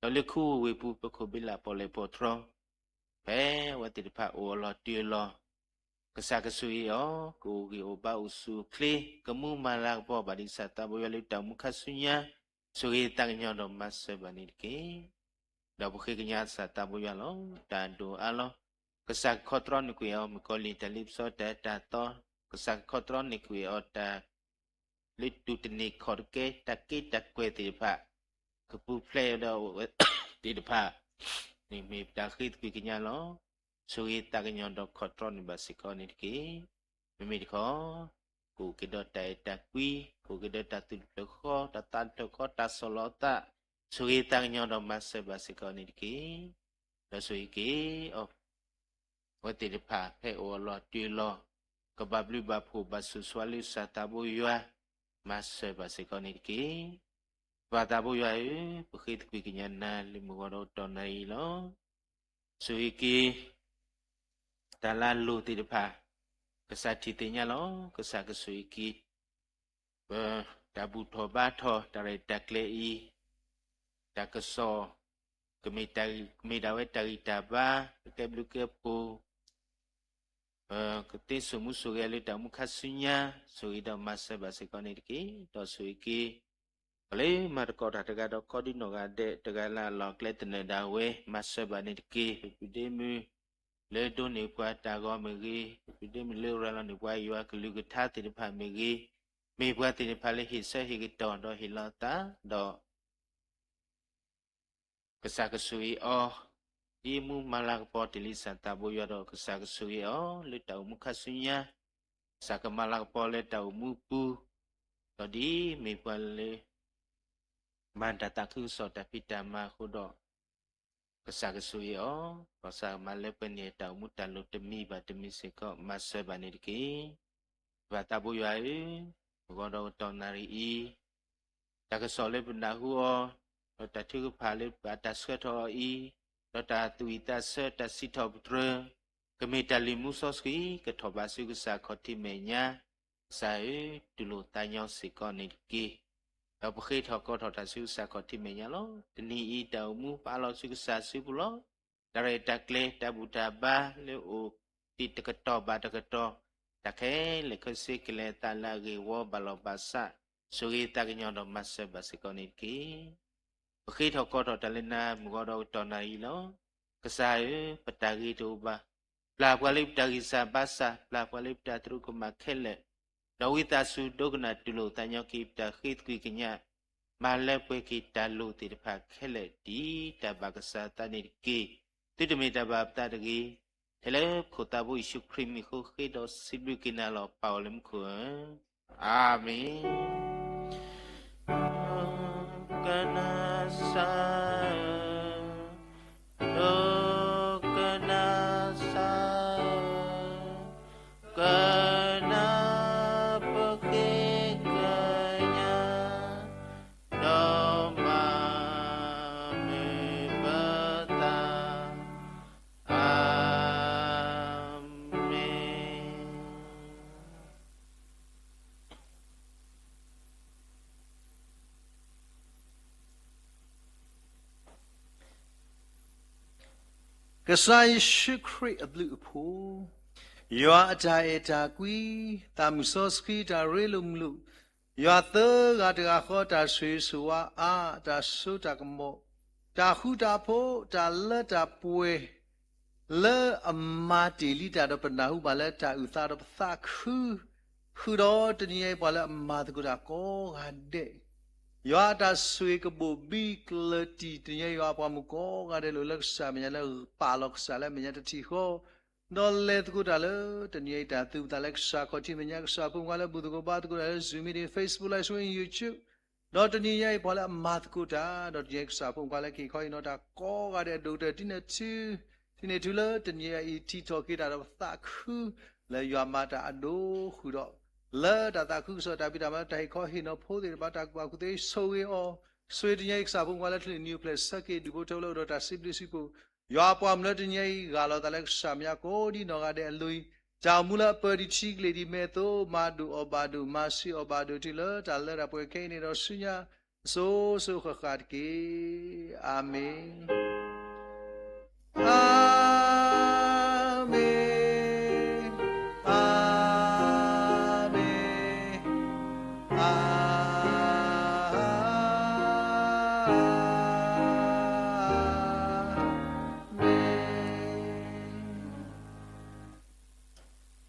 ဒီးလၢခူဝ့ၢ်ပူၤ ပခိၣ်ဘ့လးပီၣ်လဲၣ်ပိာ်တြီၤ, ဖဲအဝဲသ့ၣ်တဖၣ်အိၣ်အလီၢ်တ့ၢ်အလီၢ်, ကစၢ်ကဆိၣ်ဂ့ၤအီၤ, ကအိၣ်ဂ့ၤအိၣ်ဘါအိၣ်ဆူၣ်အိၣ်ချ့, ကမူမၤလၤကပီၤဘၣ်ဒံးကစၢ်သးဘိယွၤလၢတၢ်အိၣ်မူခါဆူညါ, ဆိၣ်ဂ့ၤသးကညီၤဒီးမၤစၢၤဘၣ်န့ၣ်တက့ၢ်. ဒီးပဃ့ကညးကစၢ်သးဘိယွၤလီၤ. တၢ်ဒိၣ်အါလီၤ. ကစၢ်ကခီတြီန့ၢ်ကွံာ်အီၤ မုၣ်ကီၤလံၢ်တၢ်လ့ပစီတၢ်တၢ်သီ, ကစၢ်ကခီတြီန့ၢ်ကွံာ်အီၤတၢ် လၢတူၢ်တန့ၢ်ခီၣ်တကဲ တၢ်က့တၢ်ကွဲၢ်သ့ၣ်တဖၣ်, ကပူၤဖျဲးဒီးအဝဲသ့ၣ်တဖၣ်, န့ၣ်မ့ၢ်ပတၢ်ဃ့သကွံာ်ကညးလီၤ. ဆိၣ်ဂ့ၤသးကညီၤဒီးခီတြီန့ၢ်ဘၣ်စ့ၢ်ကီးန့ၣ်တက့ၢ်. မ့မ့ၢ်တခီ, ကအိၣ်က့ၤဒီးတၢ်အဲၣ်တၢ်ကွံ, ကအိၣ်က့ၤဒီးတၢ်သူၣ်တဖျၢၣ်ဃီ, တၢ်သးတဖျၢၣ်ဃီ, တၢ်ဆီၣ်လီၤအသး, ဆိၣ်ဂ့ၤသးကညီၤဒီးမၤစၢၤဘၣ်စ့ၢ်ကီးန့ၣ်တက့ၢ်. ဒီးဆိၣ်ဂ့ၤက့ၤအီၤ အဝဲသ့ၣ်တဖၣ်ဖဲအိၣ်အလီၢ်တ့ၢ်အလီၢ်, ကဘၣ်ဘျုးဘၣ်ဖှိၣ်ဘၣ်ဆိၣ်ဂ့ၤဆိၣ်ဝါလၢကစၢ်သးဘိယွၤ, မၤစၢၤဘၣ်စ့ၢ်ကီးန့ၣ်တက့ၢ်. ပၢ်သးဘိယွၤဧၢ, ပဃ့သကွံာ်ကညးနၤလၢမုၢ်ဂီၤဒီးတီၢ်နၣ်ရံၣ်လီၤ. ဆိၣ်ဂ့ၤက့ၤ တၢ်လၢအလိၣ်သ့ၣ်တဖၣ်, ကစၢ်ထံၣ်သ့ၣ်ညါလီၤ. ကစၢ်ကဆိၣ်ဂ့ၤက့ၤ ပတၢ်ဘူၣ်ထီၣ်ဘါထီၣ် တၢ်ရဲၣ်တၢ်ကျဲၤအံၤ, တၢ်ကစီၣ် ကမ့ၢ်တၢ်ဂ့ၢ် ကမ့ၢ်ဒၣ်ဝဲတၢ်ဂံၢ်တၢ်ဘါ ကကဲဘျုးကဲဖှိၣ် ပကသ့စိာ်မူစိာ်ဂဲၤလၢတၢ်အိၣ်မူခါဆူညါ, ဆိၣ်ဂ့ၤဒီးမၤစၢၤဘၣ်စ့ၢ်ကီးန့ၣ်တက့ၢ်. ဒီးဆိၣ်ဂ့ၤက့ၤ ပှၤလၢမၤသကိးတၢ်တဂၤဒီးကိးဒံနီၢ်ဂၤဒဲး တဂၤလၢအလီၢ်အကျဲသနၢၣ်ဒၣ်ဝဲ မၤစၢၤဘၣ်န့ၣ်တက့ၢ်. ပပုၢ်ဒ့မုၣ် လၢဒိးန့ၢ်ပှၤတၢ်ဂီၤမ့ၢ်ဂ့ၤ, ပပုၢ်ဒ့မုၣ်လၢရၤလီၤန့ၢ်ပှၤယွၤကလုၢ်ကထါသ့ၣ်တဖၣ်မ့ၢ်ဂ့ၤ, မ့ၢ်ပှၤသ့ၣ်တဖၣ်လၢဟ့ၣ်ဆၢဟ့ၣ်ကတီၢ်ဒီးဟ့ၣ်လီၤသးဒီး ကစၢ်ကဆိၣ်ဂ့ၤအီၤ, ဒ်မူမၤလၤကပီၤတ့ၢ်လံကစၢ်သးဘိယွၤဒီး ကစၢ်ကဆိၣ်ဂ့ၤအီၤ လၢတၢ်အိၣ်မူခါဆူညါ, ကစၢ်ကမၤလၤကပီၤလၢတၢ်အိၣ်မူပူၤ, ဒီးဒ်မ့ၢ်ပှၤလၢ မၤတၢ်သးခုကစီၣ်တၢ်ဖံးတၢ်မၤအဃိဒီး ကစၢ်ကဆိၣ်ဂ့ၤအီၤ, ကစၢ်ကမၤလၢပှဲၤန့ၢ်တၢ်အိၣ်မူတၢ်လိၣ်တမံၤဘၣ်တမံၤစ့ၢ်ကီး မၤစၢၤဘၣ်န့ၣ်တက့ၢ်. ပၢ်သးဘိယွၤဧၢ, မုၢ်ဂီၤဒီးကတီၢ်နၣ်ရံၣ်အံၤ, တၢ်ကစီၣ်လၢပနၢ်ဟူအီၤ, ဒီးတၢ်ထုကဖၣ်လၢပတၢ်ဆှၢထီၣ်အီၤအံၤ, ဒီးတၢ်သူၣ်ဝံၣ်သးဆၢ တၢ်စံးထီၣ်ပတြၢၤ, ကမ့ၢ်တၢ်လံၤမူစီဆှံ ကထီၣ်ဘးဆူကစၢ်ခီၣ်ထံးမဲာ်ညါ, ကစၢ်ဧၢ, တူၢ်လိာ်သးညီစ့ၢ်ကီးန့ၣ်တက့ၢ်. ဒီးပဃ့ထီၣ်ကိးထီၣ်တၢ်ဆူကစၢ်ခီၣ်ထံးမဲာ်ညါလီၤ. တနံၤအံၤတၢ်အိၣ်မူပာ်လီၤဆူကစၢ်စုပူၤလီၤ. တၢ်ရဲၣ်တၢ်ကျဲၤ တၢ်ဘူၣ်တၢ်ဘါလၢအိၣ်ဒံးတကတီၢ်ဘၣ်တကတီၢ်, တၢ်ခဲလၢာ်ခဲဆ့ကလဲၤအသးလၢအဂ့ၢ်ဝီဘၣ်လီၤဘၣ်စး, ဆိၣ်ဂ့ၤသးကညီၤဒီးမၤစၢၤဘၣ်စ့ၢ်ကီးန့ၣ်တက့ၢ်. ပဃ့ထီၣ်ကိးထီၣ်တၢ်လၢနၤ မုၢ်ဂီၤဒီးကတီၢ်နၣ်ရံၣ်လီၤ. ကစၢ်ဧၢ, ပတၢ်ဂ့ၤတအိၣ်ဘၣ်. ပျၢ်ပှၤလၢပတၢ်ဂံၢ်စၢ်ဘါစၢ်, ပျၢ်ပှၤလၢပတၢ်သရူးကမၣ်ခဲလၢာ်, ဒီးဝံသးစူၤဒိကနၣ်တူၢ်လိာ်သးညီက့ၤ ပတၢ်ဃ့သကွံာ်ကညး, မၤလၢပှဲၤက့ၤတၢ်လိၣ်သ့ၣ်တဖၣ်ခဲလၢာ် ဒ်တၢ်ဘၣ်ကစၢ်သးန့ၣ်တက့ၢ်. သုတမ့ၢ်တၢ်ဘၣ်ပသးတဂ့ၤ, ထဲလၢပခိၣ်သးဘိယ့ၣ်ၡူးခရံာ်မံၤအဃိ ဃ့ဒီးစံးဘျုးက့ၤနၤလီၤ ပၢ်အိၣ်လၢမူခိၣ်ဧၢ, အၤမ့ၣ်. ကနၣ်စၢ်ဧၢ, ဒိကနၣ်စၢ်ဧၢ, ကနၣ်ပဃ့ကညး, ဒီးမၤမုာ်ပသး, အၤမ့ၣ်. ကစၢ်ယ့ၣ်ၡူးခရံာ်အဘျုးအဖှိၣ်, ယွၤအတၢ်အဲၣ်တၢ်ကွံ, သးမုၢ်စီဆှံတၢ်ရ့လိာ်မုာ်လိာ်, ယွၤသၢဂၤတဂၤဃီတၢ်ဆိၣ်ဂ့ၤဆိၣ်ဝါအါ, တၢ်စိတၢ်ကမီၤ, တၢ်ဃူတၢ်ဖိး, တၢ်လၢတၢ်ပှဲၤ လၢအမၤတ့ၢ်လံတၢ်ဒီးပနၢ်ဟူဘၣ်လၢတၢ်အုၣ်သးဒီးပသးခု, ဃုာ်ဒီးတနံၤညါအံၤပှၤလၢအမၤသကိးတၢ်ကိးဂၤဒဲး, ယွၤအတၢ်ဆိၣ်ဂ့ၤကဘိၣ်ဘံၣ်ကျၢၤတံၢ်တနံၤညါအံၤ ယွၤအပှၤမုၣ်ကိးဂၤဒဲးလၢအိၣ်လၢကစၢ်မဲာ်ညါလၢပာ်လီၤကစၢ်လၢအမဲာ်ညါတထံၣ်ဃီ ဒီးလဲၤသကိးတၢ်လၢတနံၤညါအံၤ တၢ်သူၣ်ပသးလၢကစၢ်ခီၣ်ထံးမဲာ်ညါ ကစၢ်ဖိမုၣ်ဖိလၢဘူၣ်သကိးဘါသကိးတၢ်လၢ Zoom meeting, Facebook Live Stream, YouTube, ဒီးတနံၤညါအံၤပှၤလၢအမၤသကိးတၢ် ဒီးတနံၤညါအံၤကစၢ်ဖိမုၣ်ဖိလၢက့ၤခီအံၤနီၤ တၢ်ကိးဂၤဒဲးအဒိၣ်ကတၢၢ် တံၢ်န့ၢ်ထူ, တံၢ်န့ၢ်ထူလၢတနံၤညါအံၤ ထံၣ်ထီၣ်က့ၤတၢ်ဒီးပသးခု လၢယွၤမၤတၢ်အဒိဃုာ်ဒီး လၢတၢ်သးခုကစီၣ်တၢ်ဖံးတၢ်မၤလၢတၢ်ဟ့ၣ်ခီဟ့ၣ်နီၤဖိသ့ၣ်တဖၣ် တၢ်ကူၣ်ဘၣ်ကူၣ်သ့ဆိၣ်ဂ့ၤအီၤ, ဆိၣ်ဂ့ၤတနံၤညါအံၤကစၢ်ဖိမုၣ်ဖိလၢကလုၢ်နံၤအိၣ်ဖျဲၣ်ဆၢက့ၤဒူၣ်ဖိထၢဖိလၢအိၣ်ဒီးတၢ်စံးဘျုးစံးဖှိၣ် ယွၤအပှၤမုၣ်ဖိလၢတနံၤညါအံၤ ဂၢ်လီၤသးလၢကစၢ်မဲာ်ညါကိးဒ်နီၢ်ဂၤဒဲးအလိၤအံၤ, တၢ်အိၣ်မူလၢအပၢၤဒံးထံကလ့ၢ်ဒံးမဲာ်အသိး မၤဒိၣ်အီၣ်ဘၣ်ဒိၣ် မၤဆံးအီၣ်ဘၣ်ဒိၣ်တုၤလၢတၢ်လၢတၢ်ပှဲၤခဲအံၤန့ၣ်ဒီးဆူညါ အစိၤစိၤဃၣ်ဃၣ်တက့ၢ်. အၤမ့ၣ်, အၤမ့ၣ်, အၤမ့ၣ်, အၤမ့ၣ်.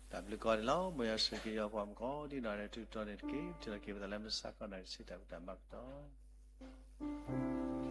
တၢ်ဘျုးကိးဂၤဒဲးလီၤ. မ်ယွၤဆိၣ်ဂ့ၤက့ၤယွၤပှၤမုၣ်ကိးဒ်နီၢ်ဂၤဒဲး ထူးထီၣ်န့ၣ်တက့ၢ်. ထံၣ်လိာ်က့ၤပသးလၢမုၢ်ဆါခီနၣ်ရံၣ်ဆံတၢ်ဘူၣ်တၢ်ဘါကတီၢ်